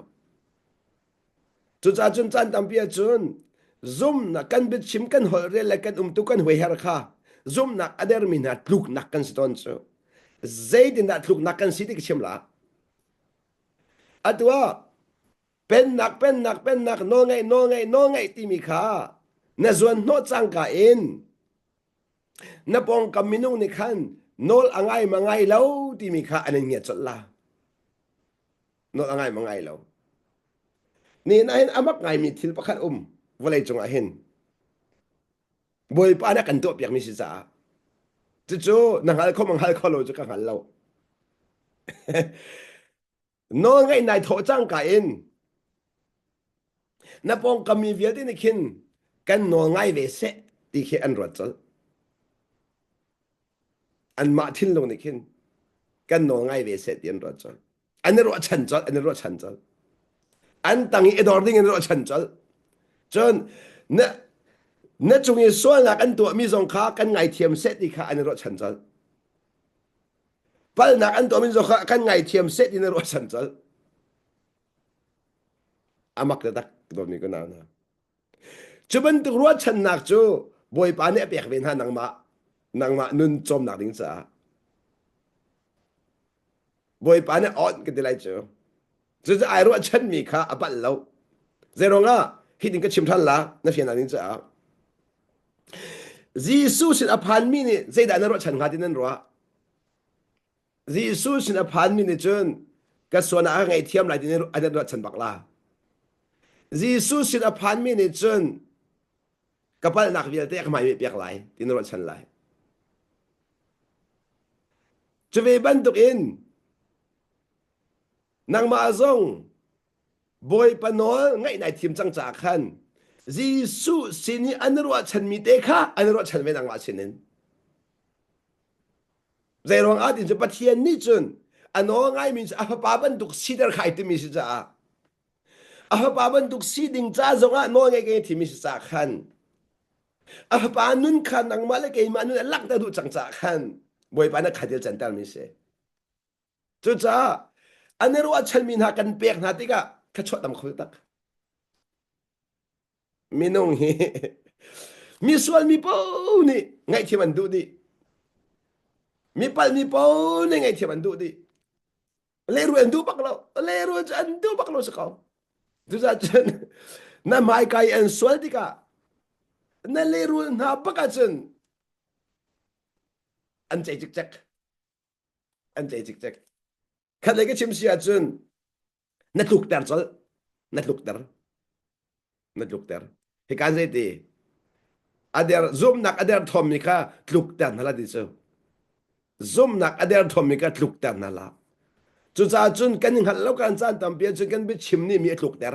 Cucaah cun caan tampi ahcun zumnak kan biachim kan holh rel le kan umtu kan hoiher kha zumnak a dermi hna tluknak kan si tawn cu. Zeitindah tluknak kan si ti ka chim la. Atu ah Pennak, pennak, pennak, nawlngaih, nawlngaih, nawlngaih timi kha na zuan hnawh cangka in na pawngkam minung nih khan nawl a ngai ma ngai lo timi kha an in ngiat colh la. Nawl a ngai ma ngai lo. Nihin ah hin a mak ngaimi thil pakhat um vawlei cungah hin. Bawipa nih a kan tuahpiakmi si caah cucu na hngal kho ma hngal kho lo cu ka hngal lo. Nawlngaih nai thawh cangka in na pawngkam mi vialte nih khin kan nawl ngai ve seh ti khi an ruat colh. Anmah thinlung nih khin kan nawl ngai ve seh ti an ruat colh. An i ruahchan colh, an i ruahchan colh. An tang i i dor ding in ruahchan colh. Cun na na cung i sualnak an tuahmi zong kha kan ngaithiam seh ti kha an i ruahchan colh. Palhnak an tuahmi zong kha kan ngaithiam seh ti na ruahchan colh. Amak taktak dawtmi ka nau hna. Cu bantuk ruahchannak cu Bawipa nih a pek ve hna nangmah nangmah nun cawmnak ding caah. Bawipa nih on ka ti lai cu. Cucu ai ruahchanmi kha a palh lo. Zeiruangah hitin ka chim ṭhan la na fiannak ding caah. Jesuh sin a phanmi nih zeidah na ruahchan hnga ti nan ruah? Jesuh sin a phanmi nih cun ka sual ah ka ngaihthiam lai ti an ruahchan bak la. Jesuh sin a phanmi nih cun ka palhnak vialte ka hmai piak lai ti na ruahchan lai. Cu ve bantukin nangmah zong Bawipa nawl ngaih nai thim cang caah khan Jesuh sin i an ruahchanmi te kha an ruahchan ve nangmah sinin. Zeiruang ah tin cu Pathian nih cun a nawl ngaimi cu a fapa bantuk siter kha ai timi si caah a fapa bantuk si ding ca zongah nawl ngaih kan i thimi si caah khan a fapa nun kha nangmah le keimah nun a langhter duh cang caah khan Bawipa na khatil cantermi si. Cucaah an i ruahchanmi hna kan pek hna tikah thluachuah tam kho tak. Minung hi misual mi paoh nih ngaihthiam an duh dih. Mi palmi paoh nih ngaihthiam an duh dih. Lehrul an duh bak lo. Lehrul cu an duh bak lo si ko. Cucaah cun na hmaika i an sual tikah na lehrul hna bak ahcun an cei cikcek. An cei cikcek. Khat lei ka chim si ahcun na tlukter colh. Na tlukter. Na tlukter. Hika zei ti? A der zumnak a der thawmmi kha tlukter hna la ti cu. Zumnak a der thawmmi kha tlukter hna la. Cucaah cun kan i hngalh lo kan caan tampi ahcun kan biachim nih mi a tlukter.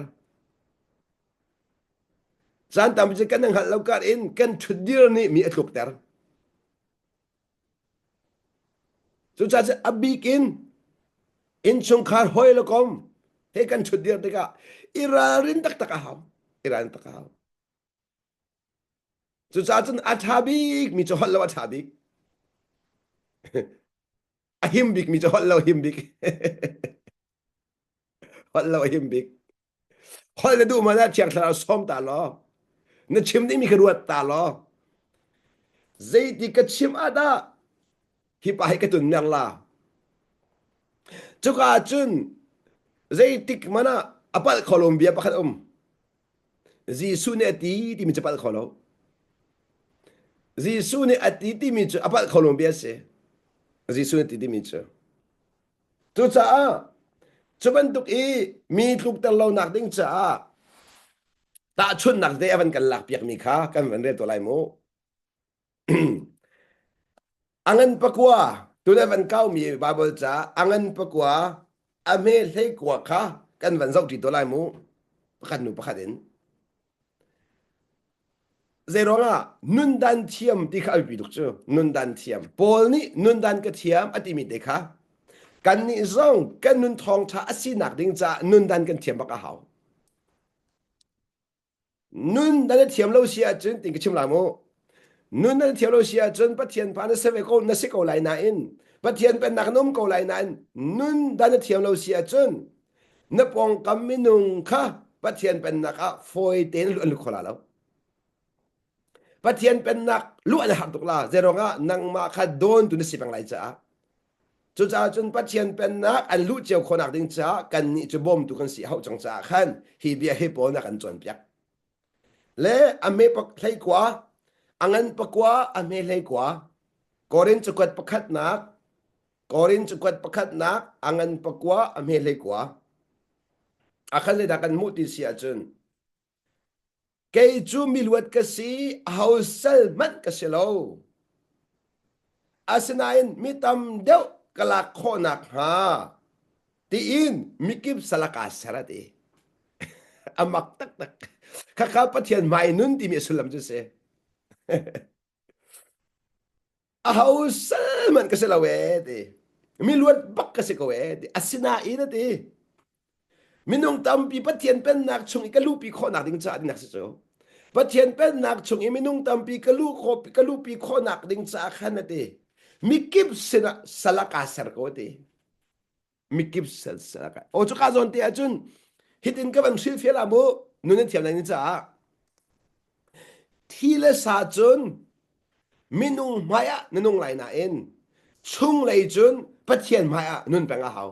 Caan tampi cu kan i hngalh lo kar in kan ṭhutdir nih mi a tlukter. Cucaah cun a bik in innchungkhar hawi le kom he kan ṭhutdir tikah i ralrin taktak a hau. I ralrin taktak a hau. Cucaah cun a ṭha bik mi cu holh lo a ṭha bik. A him bik mi cu holh lo him bik. Holh lo a him bik. Holh na duh man ah Thiang Thlarau sawm ta law, na chim dingmi kha ruat ta law, zeiti ka chim ah dah hi pa hi ka tunmer la. Cuka ah cun zeitik man ah. A palh kho lomi bia pakhat a um. Jesuh nih a ti timi cu palh kho lo. Jesuh nih a ti timi cu a palh kho lomi bia a si. Jesuh nih a ti timi cu. Cucaah cu bantuk i mi tlukter lonak ding caah tahchunhnak te a van kan lakpiakmi kha kan van rel tuah lai mu. A ngan pakua tuna van kaumi Baibal ca a ngan pakua a hme hleikua kha kan van zoh ṭi tuah lai mu. Pakhat hnu pakhat in. Zeiruangah nundan thiam ti kha a biapi tuk cu. Nundan thiam. Paul nih nundan ka thiam a timi te kha kannih zong kan nun thawngṭha a sinak ding caah nundan kan thiam bak a hau. Nun nan i thiam lo si ahcun tin ka chim lai mu. Nun nan i thiam lo si ahcun Pathian fa na si ve ko na si ko lai nain Pathian pennak na um ko lai nain nun dan na thiam lo si ahcun na pawngkam minung kha Pathian pennak ah fawi tein luh an lut kho la lo. Pathian pennak luh an har tuk la zeiruangah nangmah kha dawntu na si peng lai caah. Cucaah cun Pathian pennak an luh cio khawhnak ding caah kannih cu bawmtu kan si hauh cang caah khan hi bia hi pawl na kan cawnpiak. Le a hme hleikua, a ngan pakua, a hme hleikua. Korin cakuat pakhatnak, Korin cakuat pakhatnak, a ngan pakua, a hme hleikua. A khan zeidah kan hmuh ti si ahcun Kei cu miluat ka si, aho sal hmanh ka si lo. Asinain mi tam deuh ka lak khawh nakhnga tiin mikip sal ah kaa ser a ti. A mak taktak. Khakha Pathian hmai nun timi a sullam cu si. Aho sal hmanh ka si lo ee ti. Mi luat bak ka si ko ee ti. Asinain a ti. Minung tampi Pathian pennak chung i ka luhpi khawhnak ding caah ding si cu. Pathian pennak chung i minung tampi ka luh khawh ka luhpi khawhnak ding caah khan a ti. Mikip sinah sal ah kaa ser ko a ti. Mikip sal sal ah ka. O cu ka zawn te ahcun hitin ka van hrilhfial ah mu nun an thiam lai ni caah thi le sa cun minung hmai ah na nung lai nain chunglei cun Pathian hmai ah nun peng a hau.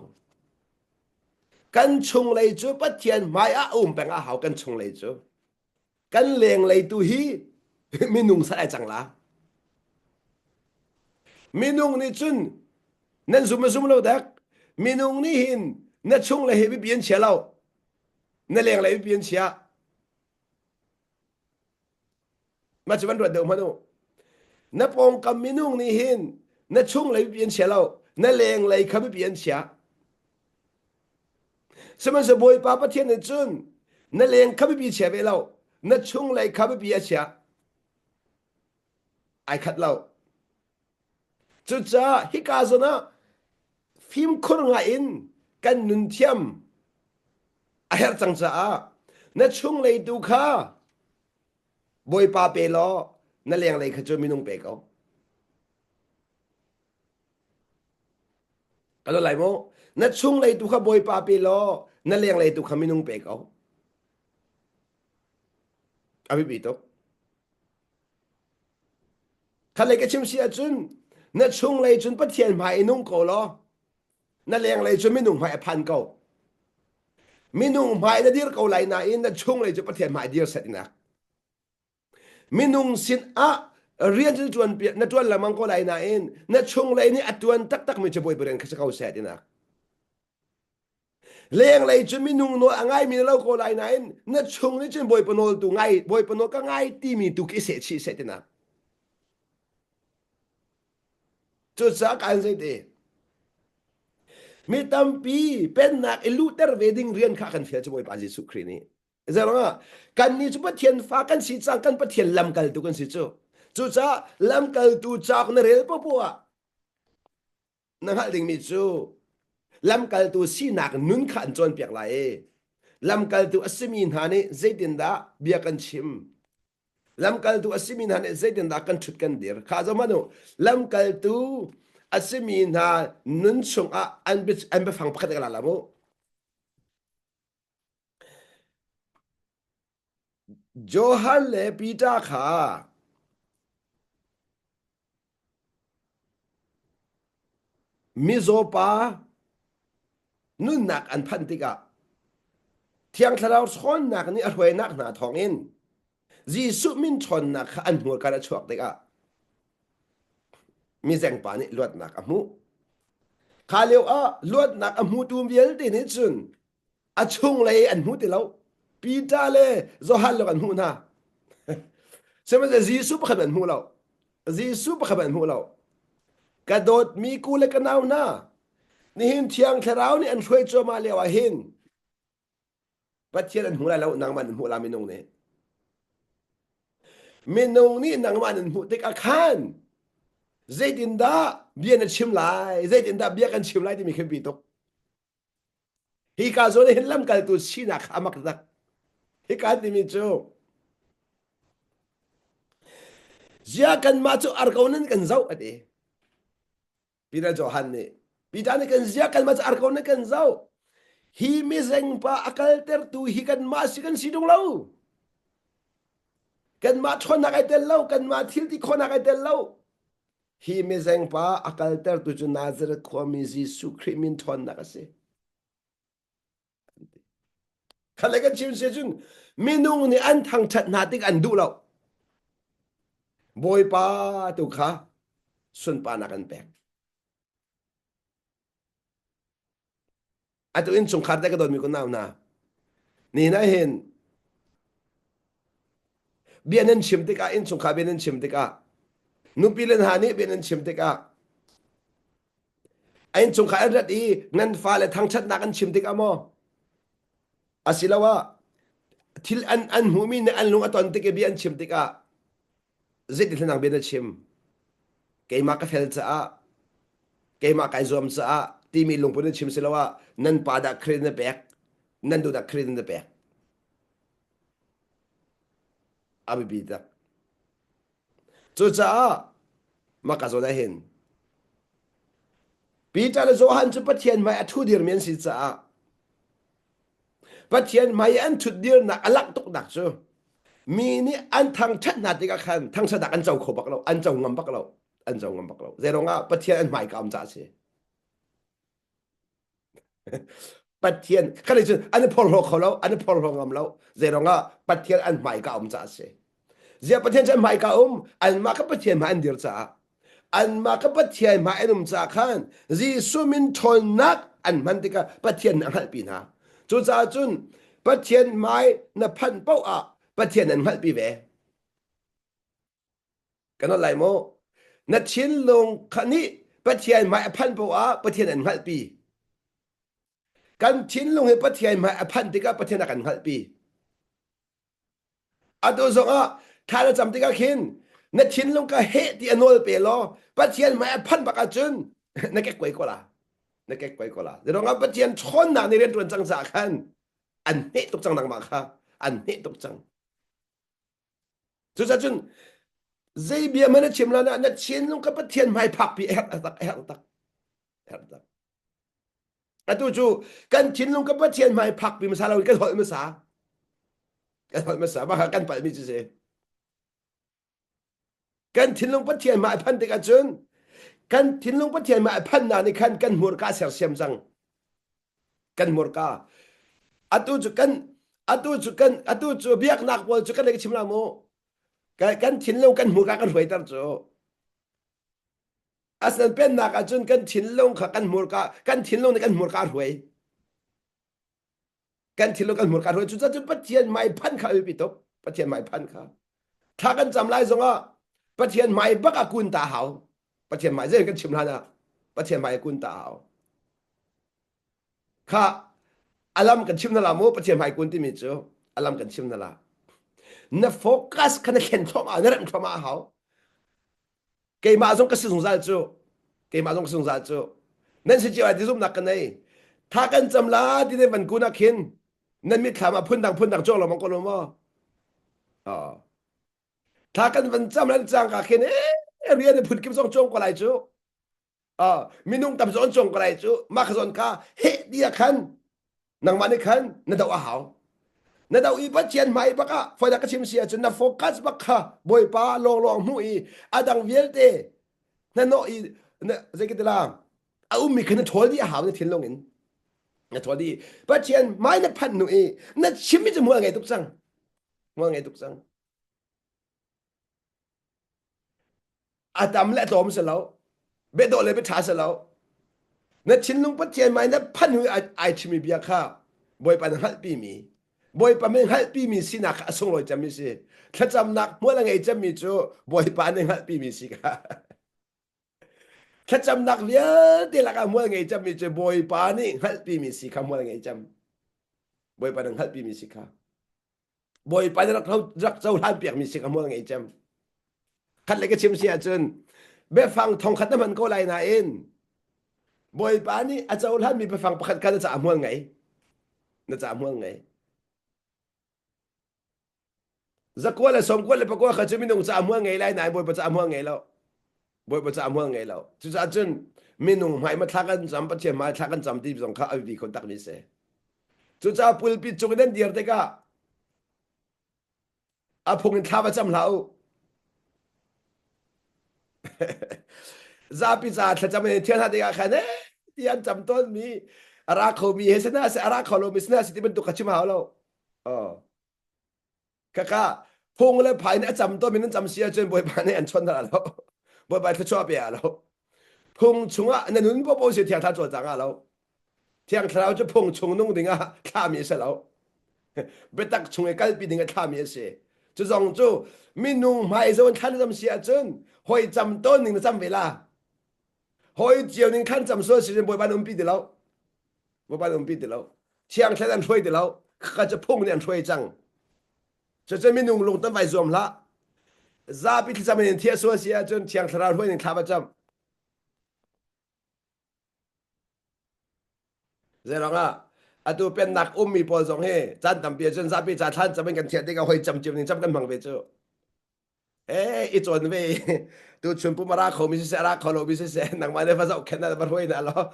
Kan chunglei cu Pathian hmai ah a um peng a hau kan chunglei cu. Kan lenglei tu hi minung sal ai cang la. Minung nih cun nan zum a zum lo dek. Minung nih hin na chunglei hi biapi an chia lo. Na lenglei biapi an chia. Mah cu van ruat deuh hmanh u. Na pawngkam minung nih hin na chunglei biapi an chia lo, na lenglei kha biapi an chia. Sihmanhsehlaw Bawipa Pathian nih cun na leng kha biapi chia ve lo, na chunglei kha biapi a chia. Ai khat lo. Cucaah hika zawn ah fimkhur ngai in kan nun thiam a herh cang caah na chunglei tu kha Bawipa pe law na lenglei kha cu minung pe ko. Ka lo lai mu. Na chunglei tu kha Bawipa pe law na lenglei tu kha minung pe ko. A biapi tuk. Khalei ka chim si ahcun na chunglei cun Pathian hmai i nung ko law na lenglei cu minung hmai a phan ko. Minung hmai na dir ko lai nain na chunglei cu Pathian hmai dir set inak. Minung sin ah rian cu tuan na tuan lengmang ko lai nain na chunglei nih a tuan taktak mi cu Bawipa rian kha si ko seh tinak. Lenglei cu minung nawl a ngaimi na lo ko lai nain na chung nih cun Bawipa nawl tu ngai Bawipa nawl ka ngai timi tu khi seh chih seh tinak. Cucaah kaan zei ti mi tampi pennak i luhter ve ding rian kha kan fial cu Bawipa Jesuh Khrih nih. Zeruangah kannih cu Pathian fa kan si cang kan Pathian lamkaltu kan si cu. Cucaah lamkaltu cauk na rel popoh ah na hngalh dingmi cu lamkaltu sinak nun kha an cawnpiak lai i lamkaltu a simi hna nih zeitindah bia kan chim lamkaltu a simi hna nih zeitindah kan ṭhut kan dir kha zoh hmanh u lamkaltu a simi hna nun chungah an an biafang pakhat ka la la mu Johan le Peter kha mizaw pa nunnak an phanh tikah. Thiang Thlarau ṭhawnnak nih a hruainak hna thawngin Jesuh min ṭhawnnak kha an hmurka a chuak tikah mizengpa nih luatnak a hmuh. Kha lio ah luatnak a hmutu vialte nih cun a chunglei an hmu ti lo. Peter le Johan lawng an hmuh hna. Sihmanhsehlaw Jesuh pakhat an hmu lo. Jesuh pakhat an hmu lo. Ka dawtmi ku le ka nau hna, nihin Thiang Thlarau nih an hruai cuahmah lio ah hin Pathian an hmu lai lo, nangmah nan hmuh la minung nih. Minung nih nangmah nan hmuh tikah khan zeitindah bia na chim lai, zeitindah bia kan chim lai timi khi biapi tuk. Hi ka zawn hin lamkaltu sinak kha a mak tak. Hika timi cu zia kanmah cu arko nan kan zoh a ti. Peter Johan nih Peter nih kan zia kanmah cu arko nan kan zoh. Hi mizengpa a kaltertu hi kanmah si kan si tung lo. Kanmah ṭhawnnak ai tel lo, kanmah thil ti khawhnak ai tel lo. Hi mizengpa a kaltertu cu Nazareth khuami Jesuh Khrih min ṭhawnnak a si. Khat le kan chim si cun minung nih an thangṭhat hna tik an duh lo. Bawipa tu kha sunparnak an pek. Atu innchungkhar te ka dawtmi kun nau hna. Ni na hin bia nan chim tikah innchungkhar bia nan chim tikah nupi le hna nih bia nan chim tikah a innchungkhar an rat i nan fale thangṭhatnak an chim tikah maw asiloah thil an an hmuhmi nih an lung a ton tik i bia an chim tikah zeitin bia na chim keimah ka fel caah keimah kai zuam caah timi lungput na chim siloah nan pa dah credit na pek nan duh dah credit na pek a biapi tak cucaah mah ka zawn ah hin Peter le Johan cu Pathian hmai a thu dirmi an si caah Pathian hmai i an ṭhutdirnak a langh tuknak cu mi nih an thangṭhat hna tikah khan thangṭhatnak an co kho bak lo, an co ngam bak lo, an co ngam bak lo. Zeiruangah Pathian an hmaika um caah a si. Pathian khan cun an i phorhlaw kho lo, an i phorhlaw ngam lo. Zeiruangah Pathian an hmaika um caah a si. Ziah Pathian cu an hmaika um, anmah kha Pathian hmai an dir caah. Anmah kha Pathian hmai an um caah khan Jesuh min ṭhawnnak an hman tikah Pathian nih a hngalhpi hna. Cucaah cun Pathian hmai na phanh paoh ah Pathian an hngalhpi ve. Kan holh lai maw? Na thinlung kha nih Pathian hmai a phanh paoh ah Pathian an hngalhpi. Kan thinlung hi Pathian hmai a phanh tikah Pathian a kan hngalhpi. Atu zongah thla na cam tikah khin na thinlung ka heh ti a nawl pe law Pathian hmai a phanh bak ahcun na kekkuai ko la. Na kekkuai ko la. Zeiruangah Pathian ṭhawnnak nih rian ṭuan cang caah khan an hneh tuk cang nangmah kha an hneh tuk cang. Cucaah cun zei bia hmanh na chim lan ah na thinlung ka Pathian hmai phakpi a herh tak a herh tak herh tak. Atu cu kan thinlung ka Pathian hmai phakpi hmasa lo kan holh hmasa. Kan holh hmasa. Mah kha kan palhmi cu si. Kan thinlung Pathian hmai phan tikah cun kan thinlung Pathian hmai phannak nih khan kan hmurka sersiam cang. Kan hmurka. Atu cu kan atu cu kan atu cu biaknak pawl cu kan lei chim la mu. Kan thinlung kan hmurka kan hruaiter cu. Asinain pennak ahcun kan thinlung kha kan hmurka kan thinlung nih kan hmurka a hruai. Kan thinlung kan hmurka a hruai. Cucaah cun Pathian hmai phanh kha a biapi tuk. Pathian hmai phanh kha. Thla kan cam lai zongah Pathian hmai bak ah kun ta hau. Pathian hmai zei kan chim hlan ah Pathian hmai kun ta hau. Kha alam kan chim na la mu Pathian hmai kun timi cu alam kan chim na la. Na focus kha na thlen thluahmah na remh thluahmah a hau. Keimah zong ka si zungzal cu. Keimah zong ka si zungzal cu. Nan si cio ai ti zumhnak ka nei. Tha kan cam la ti ne van kun ah khin nan mitthlam ah phundang phundang cawng lengmang ko lo maw? Oh. Thla kan van cam lan cang ka khin eh rian phun kim zong cawng ko lai cu. Uh, minung tam zawn cawng ko lai cu mah kha zawn kha heh ti ah khan nangmah nih khan na doh a hau na doh i Pathian hmai bak ah foi ka chim si ahcun na focus bak kha Bawipa lawnglawng hmuh i a dang vialte na nawh i na zei ka ti la a ummi kha na ṭhawl dih a hau na thinlung in. Na thaw dih. Pathian hmai na phanh hnu i na chimmi cu hmual ngei tuk cang. Hmual ngei tuk cang. A tam le a tlawm si lo. Biadawh le biaṭha si lo. Na thinlung Pathian hmai na phanh hnu i ai chimmi bia kha Bawipa na hngalhpimi Bawipa min hngalhpimi sinak kha a sunglawi cemmi si. Thlacamnak hmual a ngei cemmi cu Bawipa nih hngalhpimi si kha. Thlacamnak vialte lakah hmual ngei cemmi cu Bawipa nih hngalhpimi si kha hmual ngei cem. Bawipa nih hngalhpimi si kha. Bawipa nih rak, rak cohlan piakmi si kha hmual ngei cem. Khat le ka chim si ahcun biafang thongkhat na hman ko lai nain Bawipa nih a cohlanmi biafang pakhat kha na caah hmual ngei. Na caah hmual ngei. Zakua le sawmkua le pakua kha cu minung caah hmual ngei lai nain Bawipa caah hmual ngei lo. Bawipa caah hmual ngei lo. Cucaah cun minung hmai ma thla kan cam Pathian hmai thla kan cam ti zong kha a biapi kho takmi si. Cucaah pulpit cung in nan dir tikah a phung in thla va cam hlah u. Zapi ca thlacam in thian hna tikah khan eh ti an cam tawnmi a ra khomi he sina se a ra kho lomi sina se ti bantuk kha chim hau lo. Oh. Kaka phung le phai nih a cam tawnmi nan cam si ahcun Bawipa nih an chawnh hna lo. Bawipa thluachuah pe ah lo. Phung chungah na nun popo si thiang thlarau cawlcang ah lo. Thiang thlarau cu phung chung nung dingah thlahmi a si lo. Biatak chung i kalpi ding ah thlahmi a si. Cu zong cu minung hmai zawn thlan na cam si ahcun hoi cam tawn ning na cam ve la. Hoi cio ning thlan cam sual si cun Bawipa na umpi ti lo. Bawipa na umpi ti lo. Thiang thlan an hruai ti lo. Khaka cu phung nih an hruai cang. Cucu minung lung tam vai zuam hlah. Zapi thlacam in thiah sual si ahcun Thiang Thlarau hruai ning thla va cam. Zeiruangah atu pennak ummi pawl zong hi caan tampi ahcun zapi ca thlan cam in kan thiah tikah hoi cam cio ning cam kan hmang ve cu. Eh i cawn ve tu chun pum a ra kho mi siseh a ra kho lo mi siseh nangmah nih va zohkhenh na va hruai hna law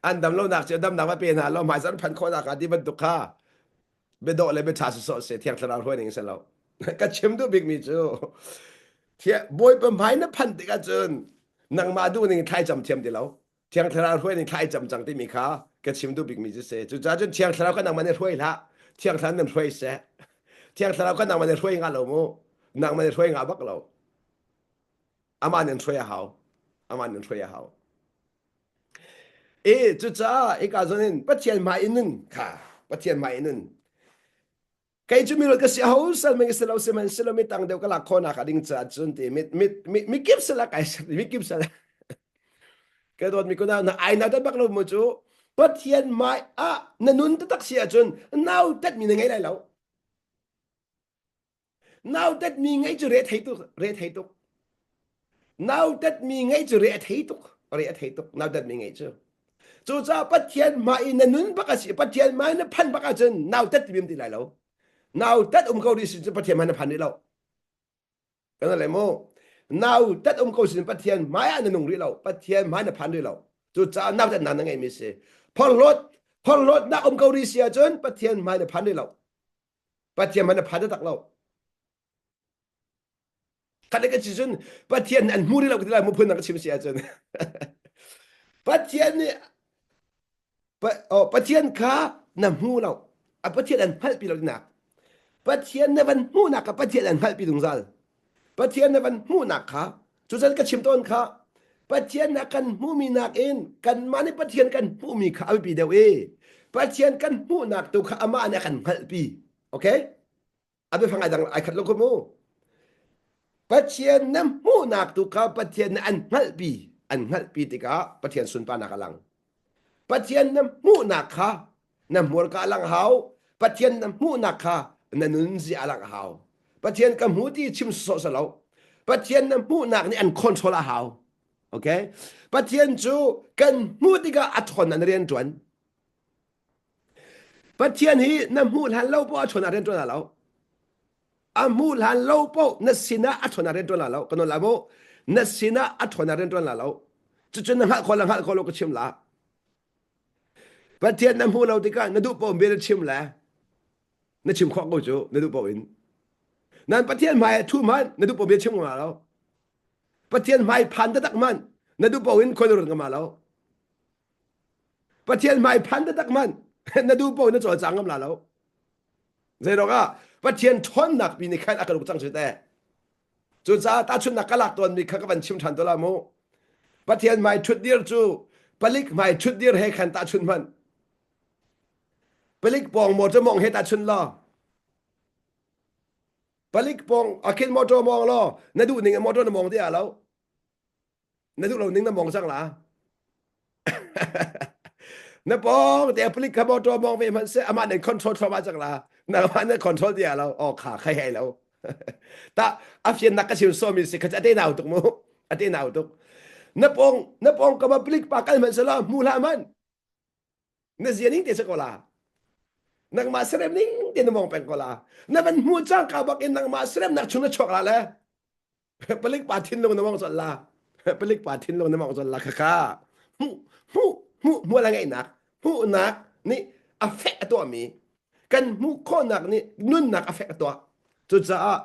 an dam lonak cu damnak va pe hna law hmaizarh an phanh khawh nak hnga ti bantuk kha biadawh le biaṭha sawsawh si thiang thlarau hruai ning si lo ka chim duh bikmi cu bawipa hmai na phanh tikah cun nangmah duh ning thlai cam thiam ti lo thiang thlarau hruai ning thlai cam cang timi kha ka chim duh bikmi cu si cucaah cun thiang thlarau kan nangmah nih hruai hlah thiang thlarau nan hruai seh thiang thlarau kan nangmah nih hruai nga lo mu nangmah nih hruai nga bak lo amah nih hruai a hau amah nih hruai a hau E cucaah hika zawn in Pathian hmai in nun kha Pathian hmai in nun kei cu mi ka si ho sal men si lo sihmanhsehlaw mi tang deuh ka lak khawhnak a ding caah cun ti mit mit mi kip sala kai mi kip sala ka dawt mi kuna na ai na dat bak lo mu cu Pathian hmai ah na nun taktak si ahcun nau tet mi na ngei lai lo Nautatmi ngeih cu re thei tuk, re thei tuk. Nautatmi ngeih cu re a thei tuk, re a thei tuk. Nautatmi ngeih cu. Cucaah Pathian mah i na nun bak a si, Pathian mah i na phan bak ahcun nautat ti ti lai lo. Nautat um ko rih sin cu Pathian hmai na phan rih lo. Kan le mu. Nautat um ko sin Pathian hmai ah na nung rih lo. Pathian hmai na phan rih lo. Cucaah nautat na na ngeihmi si. Phorhlawt, phorhlawtnak um ko rih si ahcun Pathian hmai na phan rih lo. Pathian hmanh a phan tak lo. Khat le ka ci cun Pathian an hmu rih lo ka ti lai mu phun ka chim si ahcun. Pathian nih oh, Pathian kha na hmu lo. A Pathian an hngalhpi lo tinak. Pathian na van hmuhnak kha Pathian an hngalhpi zungzal. Pathian na van hmuhnak kha cucan ka chim tawn kha Pathian na kan hmuhmi nakin kanmah nih Pathian kan hmuhmi kha a biapi deuh i Pathian kan hmuhnak tu kha amah nih a kan hngalhpi. Okay? A biafang ai dang ai khat lo ko mu. Pathian na hmuhnak tu kha Pathian nih an hngalhpi. An hngalhpi tikah Pathian sunparnak a lang. Pathian na hmuhnak kha na hmurka a lang hau Pathian na hmuhnak kha na nunzia a lang hau Pathian ka hmu ti chim sawh sa lo Pathian na hmuhnak nih an control a hau okay Pathian cu kan hmuh tikah a ṭhawn an rian ṭuan Pathian hi na hmuh hlan lo poh a ṭhawn a rian ṭuan lo a hmuh hlan lo poh na sinah a ṭhawn a rian ṭuan la lo kan la mu na sinah a ṭhawn a rian ṭuan la lo cucu na hngalh khawh la hngalh khawh lo ka chim la Pathian na hmuh lo tikah na duh paoh bia na chim le na chim khawh ko cu na duh paoh in. Nan Pathian hmai ah thu hmanh na duh paoh bia chim ngam lo. Pathian hmai phan taktak hmanh na duh paoh in khoi na run ngam lo. Pathian hmai phan taktak man na duh paoh na cawlcang ngam la lo. Zeiruang ah Pathian ṭhawnnak pi nih khan a kan uk cang cu teh. Cucaah tahchunhnak ka lak tawnmi kha ka van chim ṭhan te la mu. Pathian hmai ṭhutdir cu palik hmai ṭhutdir he khan tahchunh hmanh. Palik pawng motor mawng he tahchunh law. Palik pawng a khin motor mawng law na duh ning in motor na mawng ti lo. Na duh lo ning na mawng cang la. na pawng te palik kha motor mawng ve hmanh seh amah nan control thluahmah cang la. Nangmah na control ti lo. Oh kha khai hei lo. Ta a fiannak ka chim sawmi si kha ate nau tuk mu. Ate nau tuk. Na pawng na pawng ka ma palik pa kal hmanh seh la hmu hlah man. Na zia ning te si ko la. Nangmah serem ning te na mong peng ko la. Na van hmu cang ka bak in nangmah seremnak chung na chuak la le. Palik pa thinlung na mong chol la. Palik pa thinlung na mong chol la khakha. Hmuh hmuh hmuh hmuh la ngeihnak hmuhnak nih a fek a tuahmi kan hmuh khawhnak nih nunnak a fek a tuah. Cucaah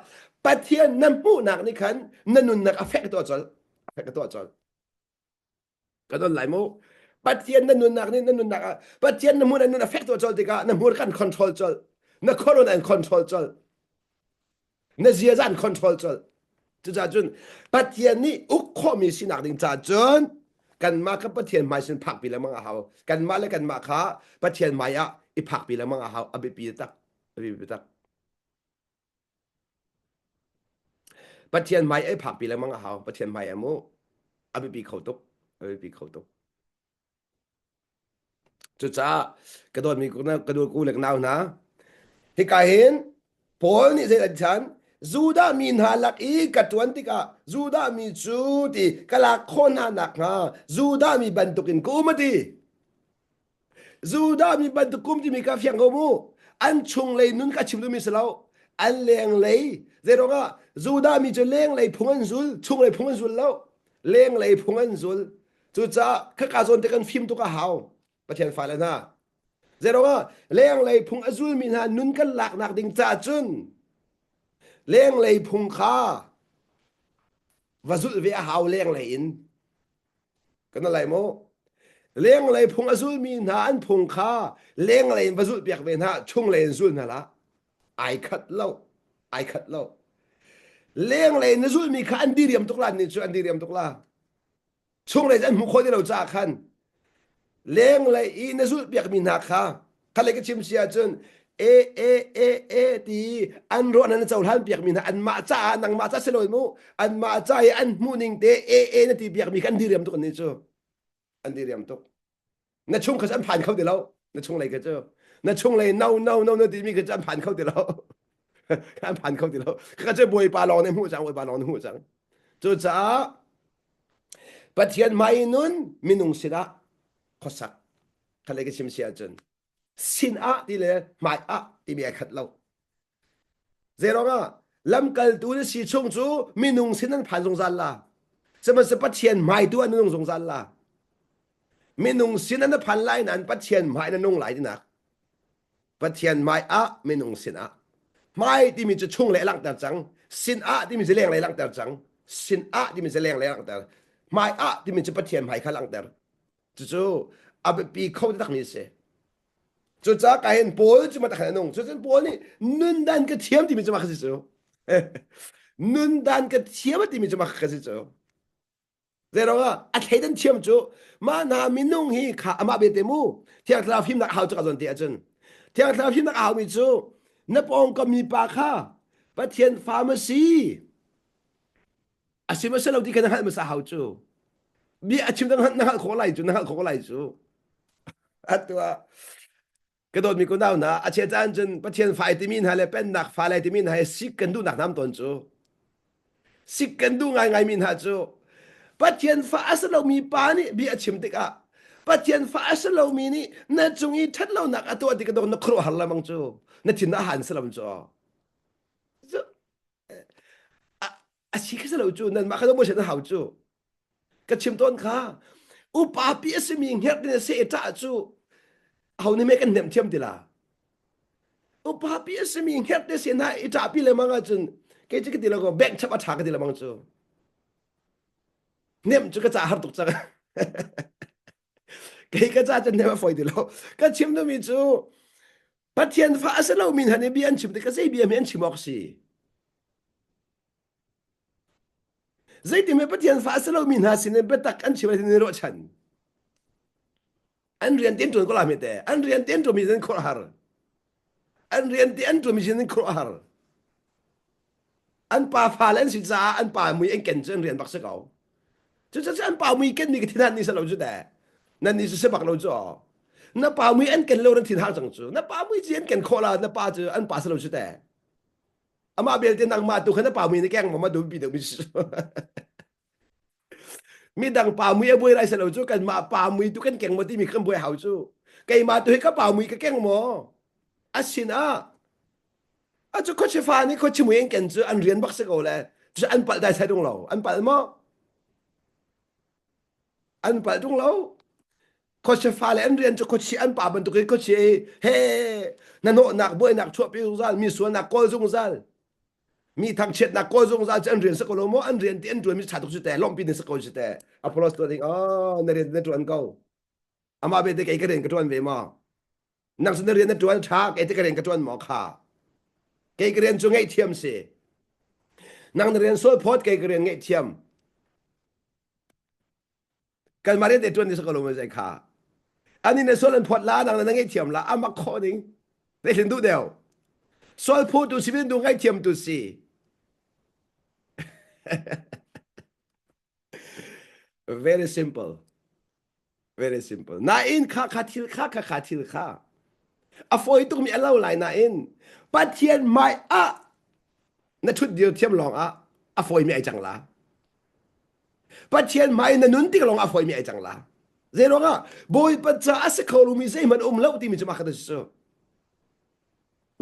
Pathian na hmuhnak nih khan na nunnak a fek a tuah colh. A fek a tuah colh. Ka don lai mu. Pathian na nunnak nih na nunnak ah Pathian na hmur na nun a fek tuah colh tikah na hmur kan control colh. Na khuarun an control colh. Na ziaza an control colh. Cucaah cun Pathian nih uk khawhmi sinak ding caah cun kanmah kha Pathian hmai sin phakpi lengmang a hau. Kanmah le kanmah kha Pathian hmai ah i phakpi lengmang a hau. A biapi tak. A biapi tak. Pathian hmai ei phakpi lengmang a hau. Pathian hmai a mu. A biapi kho tuk. A biapi kho tuk. Cucaah ka dawtmi ka dawt ku le ka nau hna, hika hin Paul nih zei an chan Judah mi hna lak i ka ṭuan tikah Judah mi cu ti ka lak khawh hna nakhnga Judah mi bantukin ka um a ti. Judah mi bantuk kum timi ka fiang ko mu. An chunglei nun ka chim duhmi si lo. An lenglei zeiruangah Judah mi cu lenglei phung an zul, chunglei phung an zul lo. Lenglei phung an zul. Cucaah khaka zawn te kan fim tuk a hau. Pathian fale hna. Zeiruangah lenglei phung a zulmi hna nun kan laknak ding caah cun lenglei phung kha va zulh ve a hau lenglei in. Kan lai maw? Lenglei phung a zulmi hna an phung kha lenglei in va zulhpiak ve hna, chunglei in zul hna hlah. Ai khat lo. Ai khat lo. Lenglei na zulmi kha an diriam tuk la nih cu an diriam tuk la. Chunglei an hmuh khawh ti lo caah khan lenglei i na zulhpiakmi hna kha khalei ka chim si ahcun e e e e ti an ruah na cohlan piakmi hna anmah caah nangmah ca si lo mu anmah ca i an hmuh ning te e e na ti piakmi kha an diriam tuk an nih cu an diriam tuk na chung kha an phan kho ti lo na chung lei kha cu na chung lei no no no na timi kha cu an phan kho ti lo an phan kho ti lo kha cu bawipa lawng nih hmuh cang bawipa lawng nih hmuh cang cucaah Pathian hmai nun minung sinah khuasak khalei ka chim si ahcun sin ah ti le hmai ah timi ai khat lo zeiruang ah lamkaltu na si chung cu minung sin an phan zungzal la sihmanhsehlaw Pathian hmai tu an nung zungzal la minung sin an phan lai nain Pathian hmai na nung lai tinak Pathian hmai ah minung sin ah hmai timi cu chung le langhter cang sin ah timi cu lenglei langhter cang sin ah timi cu lenglei langhter hmai ah timi cu Pathian hmai kha langhter Cucu a biapi kho takmi a si. Cucaah ka hin Paul cu mah takhan a nung. Cucun Paul nih nundan ka thiam timi cu mah kha si cu. Nundan ka thiam a timi cu mah kha si cu. Zeiruang ah a thleidan thiam cu mah hna minung hi kha amah bete mu Thiang Thlarau fimnak a hau cu ka zawn te ahcun Thiang Thlarau fimnak a haumi cu na pawngkam mi pa kha Pathian fa ma si a si ma si lo ti kha na hngalh hmasa hau cu bia a chim na hngalh khawh lai cu na hngalh khawh lai cu atu ah ka dawtmi kunau hna a chia caan cun Pathian fai timi hna le pennak fa le timi hna he sik kan duhnak nam tawn cu sik kan duh ngaingai mi hna cu Pathian fa a si lomi pa nih bia a chim tikah Pathian fa a si lomi nih na cung i ṭhat lonak a tuah tikah na khuaruahhar lamang cu na thin a han salam cu a si kha si lo cu nanmah kha mo na hau cu ka chim tawn kha upa pi a simi hngerh tin se ṭah cu ho nih me kan hnem thiam ti la upa pi a simi hngerh te se na i ṭah pi lengmang ahcun kei cu ka ti lo ko bank chap a ṭha ka ti lengmang cu hnem cu ka ca har tuk cang. Kei ka ca cun nem a fawi ti lo. Ka chim duhmi cu Pathian fa a si lomi hna nih bia an chim tikah zei bia hme an chim awk si? Zeitin Pathian fa a si lomi hna sin in biatak an chim ai tin ruahchan. An rian te an ṭuan ko la hme te. An rian te an ṭuanmi sin khuaruahhar. An rian te an ṭuanmi sin khuaruahhar. An pa fale an si caah an pa mui an ken cu an rian bak si ko. Cucu an pa mui kenmi ka thinhan ni si lo cu te. Nan ni cu si bak lo cu. Na pa mui an ken lo nan thin har cang cu. Na pa mui ci an ken khawh la na pa cu an pa si lo cu te. Amah belte nangmah tu kha na pa mui na keng ma ma dum pi deuh mi si. Midang pa mui a buai lai si lo cu kanmah pa mui tu kan keng maw timi kan buai hau cu. Keimah tu hi ka pa mui ka keng maw? A sin ah a cu khuachi fa nih khuachi mui an ken cu an rian bak si ko le cu an palh dai sai tung lo an palh maw an palh tung lo khuachi fa le an rian cu khuachi an pa bantuk in khuachi he na nawhnak buainak chuahpi zungzal mi sualnak kawl zungzal mi thangchiatnak kawl zungzal cu an rian si ko lo maw an rian ti an ṭuan mi ṭha tuk cu te lawmhpi ni si ko cu te Apollos tuah ding oh na rian na ṭuan ko amah belte kei ka rian ka ṭuan ve maw nang cu na rian na ṭuan ṭha kei te ka rian ka ṭuan maw kha kei ka rian cu ngaihthiam si nang na rian sual phawt kei ka rian ngaihthiam kanmah rian te ṭuan ni sa ko lo ma zai kha ani na sual an phawt la nang na ngaihthiam la amak khawh ding zeihlin duh deuh sual phu tu si du ngaihthiam tu si very simple very simple nain kha kha thil kha kha kha thil kha a fawi tukmi a lo lai nain Pathian hmai ah na ṭhut dir thiam lawng ah a fawimi ai cang la Pathian hmai na nun tik lawng a fawimi ai cang la zei ruangah Bawipa ca a si kho lomi zeihmanh um lo timi cu mah kha cu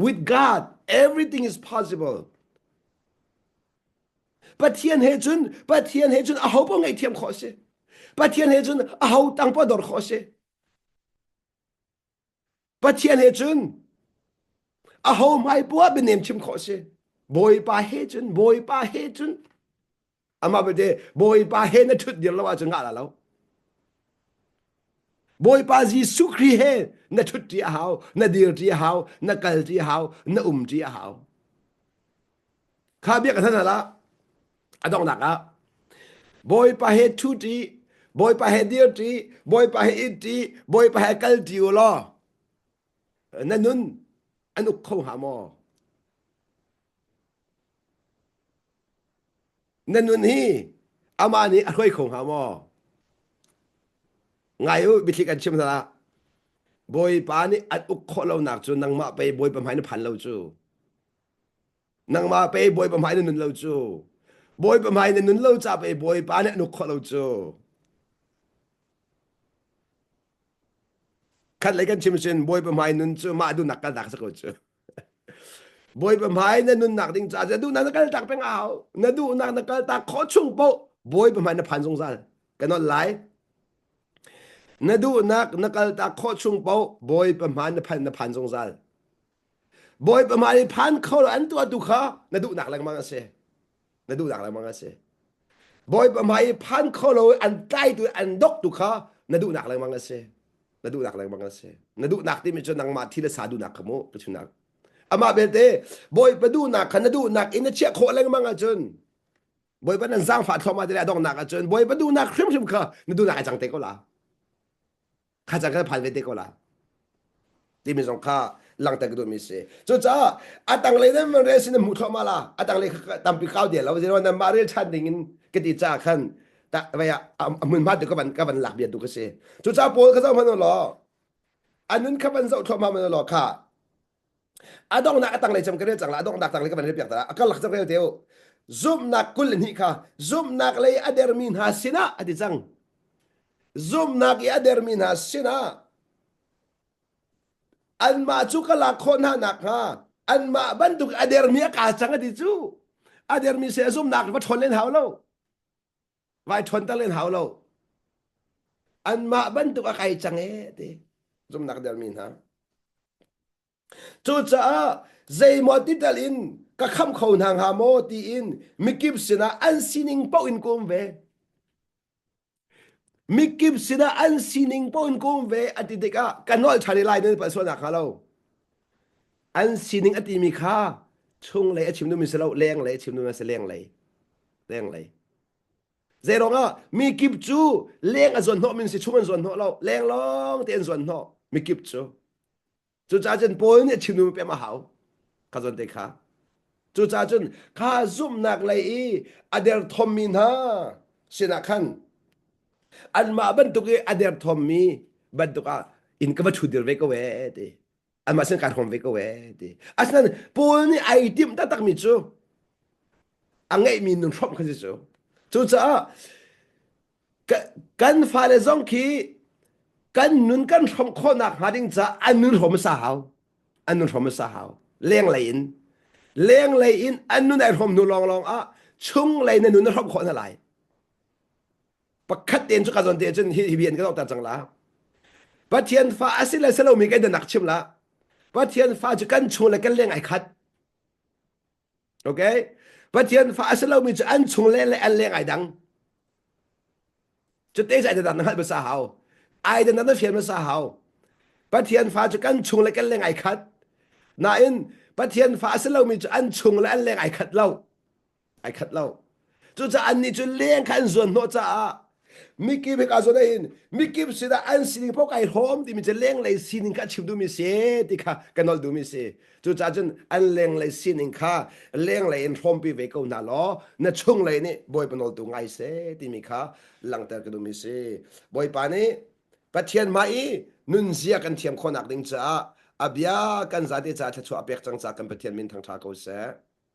with God everything is possible Pathian he cun Pathian he cun aho paoh ngaihthiam khawh a si Pathian he cun aho tang paoh dor khawh a si Pathian he cun aho hmai poah bianem chim khawh a si Bawipa he cun Bawipa he cun amah belte Bawipa he na ṭhut dir lo ahcun ngah la lo Bawipa Jesuh Khrih he na ṭhut ṭi a hau na dir ṭi a hau na kal ṭi a hau na um ṭi a hau Kha bia ka than la a donghnak ah Bawipa he ṭhu ṭi, Bawipa he dir ṭi, Bawipa he it ṭi, Bawipa he kal ṭi u law na nun an uk kho hnga maw? Na nun hi amah nih a hruai kho hnga maw? Ngai u, biathli kan chim hna. Bawipa nih an uk khawh lonak cu nangmah pei Bawipa hmai na phan lo cu. Nangmah pei Bawipa hmai na nun lo cu. Bawipa hmai na nun lo ca pei Bawipa nih an uk khawh lo cu. Khat lei kan chim sin Bawipa hmai nun cu mah duhnak kaltak si ko cu. Bawipa hmai na nunnak ding ca na duhnak na kaltak peng a hau. Na duhnak na kaltak khawh chung paoh Bawipa hmai na phan zungzal. Ka nolh lai. Na duhnak na kaltak khawh chung paoh Bawipa hmai na phan na phan zungzal. Bawipa hmai i phan kho lo an tuahtu kha na duhnak lengmang a si. Na duhnak lengmang a si. Bawipa hmai i phan kho lo an tlaitu an doktu kha na duhnak lengmang a si. Na duhnak lengmang a si. Na duhnak timi cu nangmah thi le sa duhnak kha mu ka chimnak. Amah belte Bawipa duhnak kha na duhnak in na chiah khawh lengmang ahcun Bawipa nan zaangfah thluahmah te le a donghnak ahcun Bawipa duhnak hrimhrim kha na duhnak ai cang te ko la. Kha cang kan phan ve te ko la timi zong kha langhter ka duhmi si cucaah a tanglei nan van rel sin hmuh thluahmah la a tanglei kha tampi kau de lo zero nan mah rel ṭhan ding in ka ti caah khan ta vai a hmunhma tu ka van ka van lak bia tu ka si cucaah Paul kha zoh hmanh law a nun kha van zoh thluahmah hmanh law kha a donghnak a tanglei cam ka rel cang la a donghnak tanglei ka van rel piak ta la a karlak cam rel te u zumhnak 22 kha zumhnak lei a dermi hna sinah a ti cang zumhnak i a dermi hna sinah anmah cu ka lak khawh hna nakhnga anmah bantuk a dermi a ka cang a ti cu a dermi se zumhnak va ṭhawn len hau lo vai ṭhawn ter len hau lo anmah bantuk a kai cang e ti zumhnak dermi hna cucaah zeimaw ti tal in ka khamh kho hna hnga maw tiin mikip sinah an sining paoh in ka um ve. Mikip sinah an sining paoh in ka um ve a ti tikah ka nolh ṭhan i lai nan palh sualnak hnga lo. An sining a timi kha chunglei a chim duhmi si lo, lenglei a chim duhmi a si lenglei. Lenglei. Zeiruang ah mikip cu leng a zuan hnawh min si chung an zuan hnawh lo, leng lawng te an zuan hnawh mikip cu. Cucaah cun Paul nih a chim duhmi pem a hau. Kha zawn te kha. Cucaah cun kha zumhnak lei i a derthawmmi hna sinah khan anmah bantuk i a derthawmmi bantuk ah in ka va ṭhudir ve ko ee ti. Anmah sin kai hrawm ve ko ee ti. Asinain Paul nih ai timh taktakmi cu a ngeihmi nun hrawmh kha si cu. Cucaah kan fale zong khi kan nun kan hrawmh khawhnak hnga ding caah an nun hrawm hmasa hau an nun hrawm hmasa hau lenglei in lenglei in an nun ai hrawm hnu lawnglawng ah chunglei na nun na hrawmh khawh hna lai pakhat tein cu ka zawn te cun hi hi bian ka zohter cang la Pathian fa a si le si lomi kai nak chim la Pathian fa cu kan chung le kan leng ai khat Okay? Pathian fa a si lomi cu an chung le le an leng ai dang. Cu te ai dan na hngalh hmasa hau. Ai dan na fian hmasa hau. Pathian fa cu kan chung le kan leng ai khat. Nain Pathian fa a si lomi cu an chung le an leng ai khat lo. Ai khat lo. Cucaah annih cu leng kha an zuan hnawh caah mikip hika zawn ah hin mikip sinah an sining paoh kai hrawm timi cu lenglei sining kha a chim duhmi si ti kha ka nolh duhmi si. Cucaah cun an lenglei sining kha lenglei in hrawmpi ve ko hna law na chunglei nih Bawipa nawltu ngai seh timi kha langhter ka duhmi si. Bawipa nih Pathian hmai i nunzia kan thiam khawhnak ding caah a bia kan zate caah thluachuah a pek cang caah kan Pathian min thangṭha ko seh.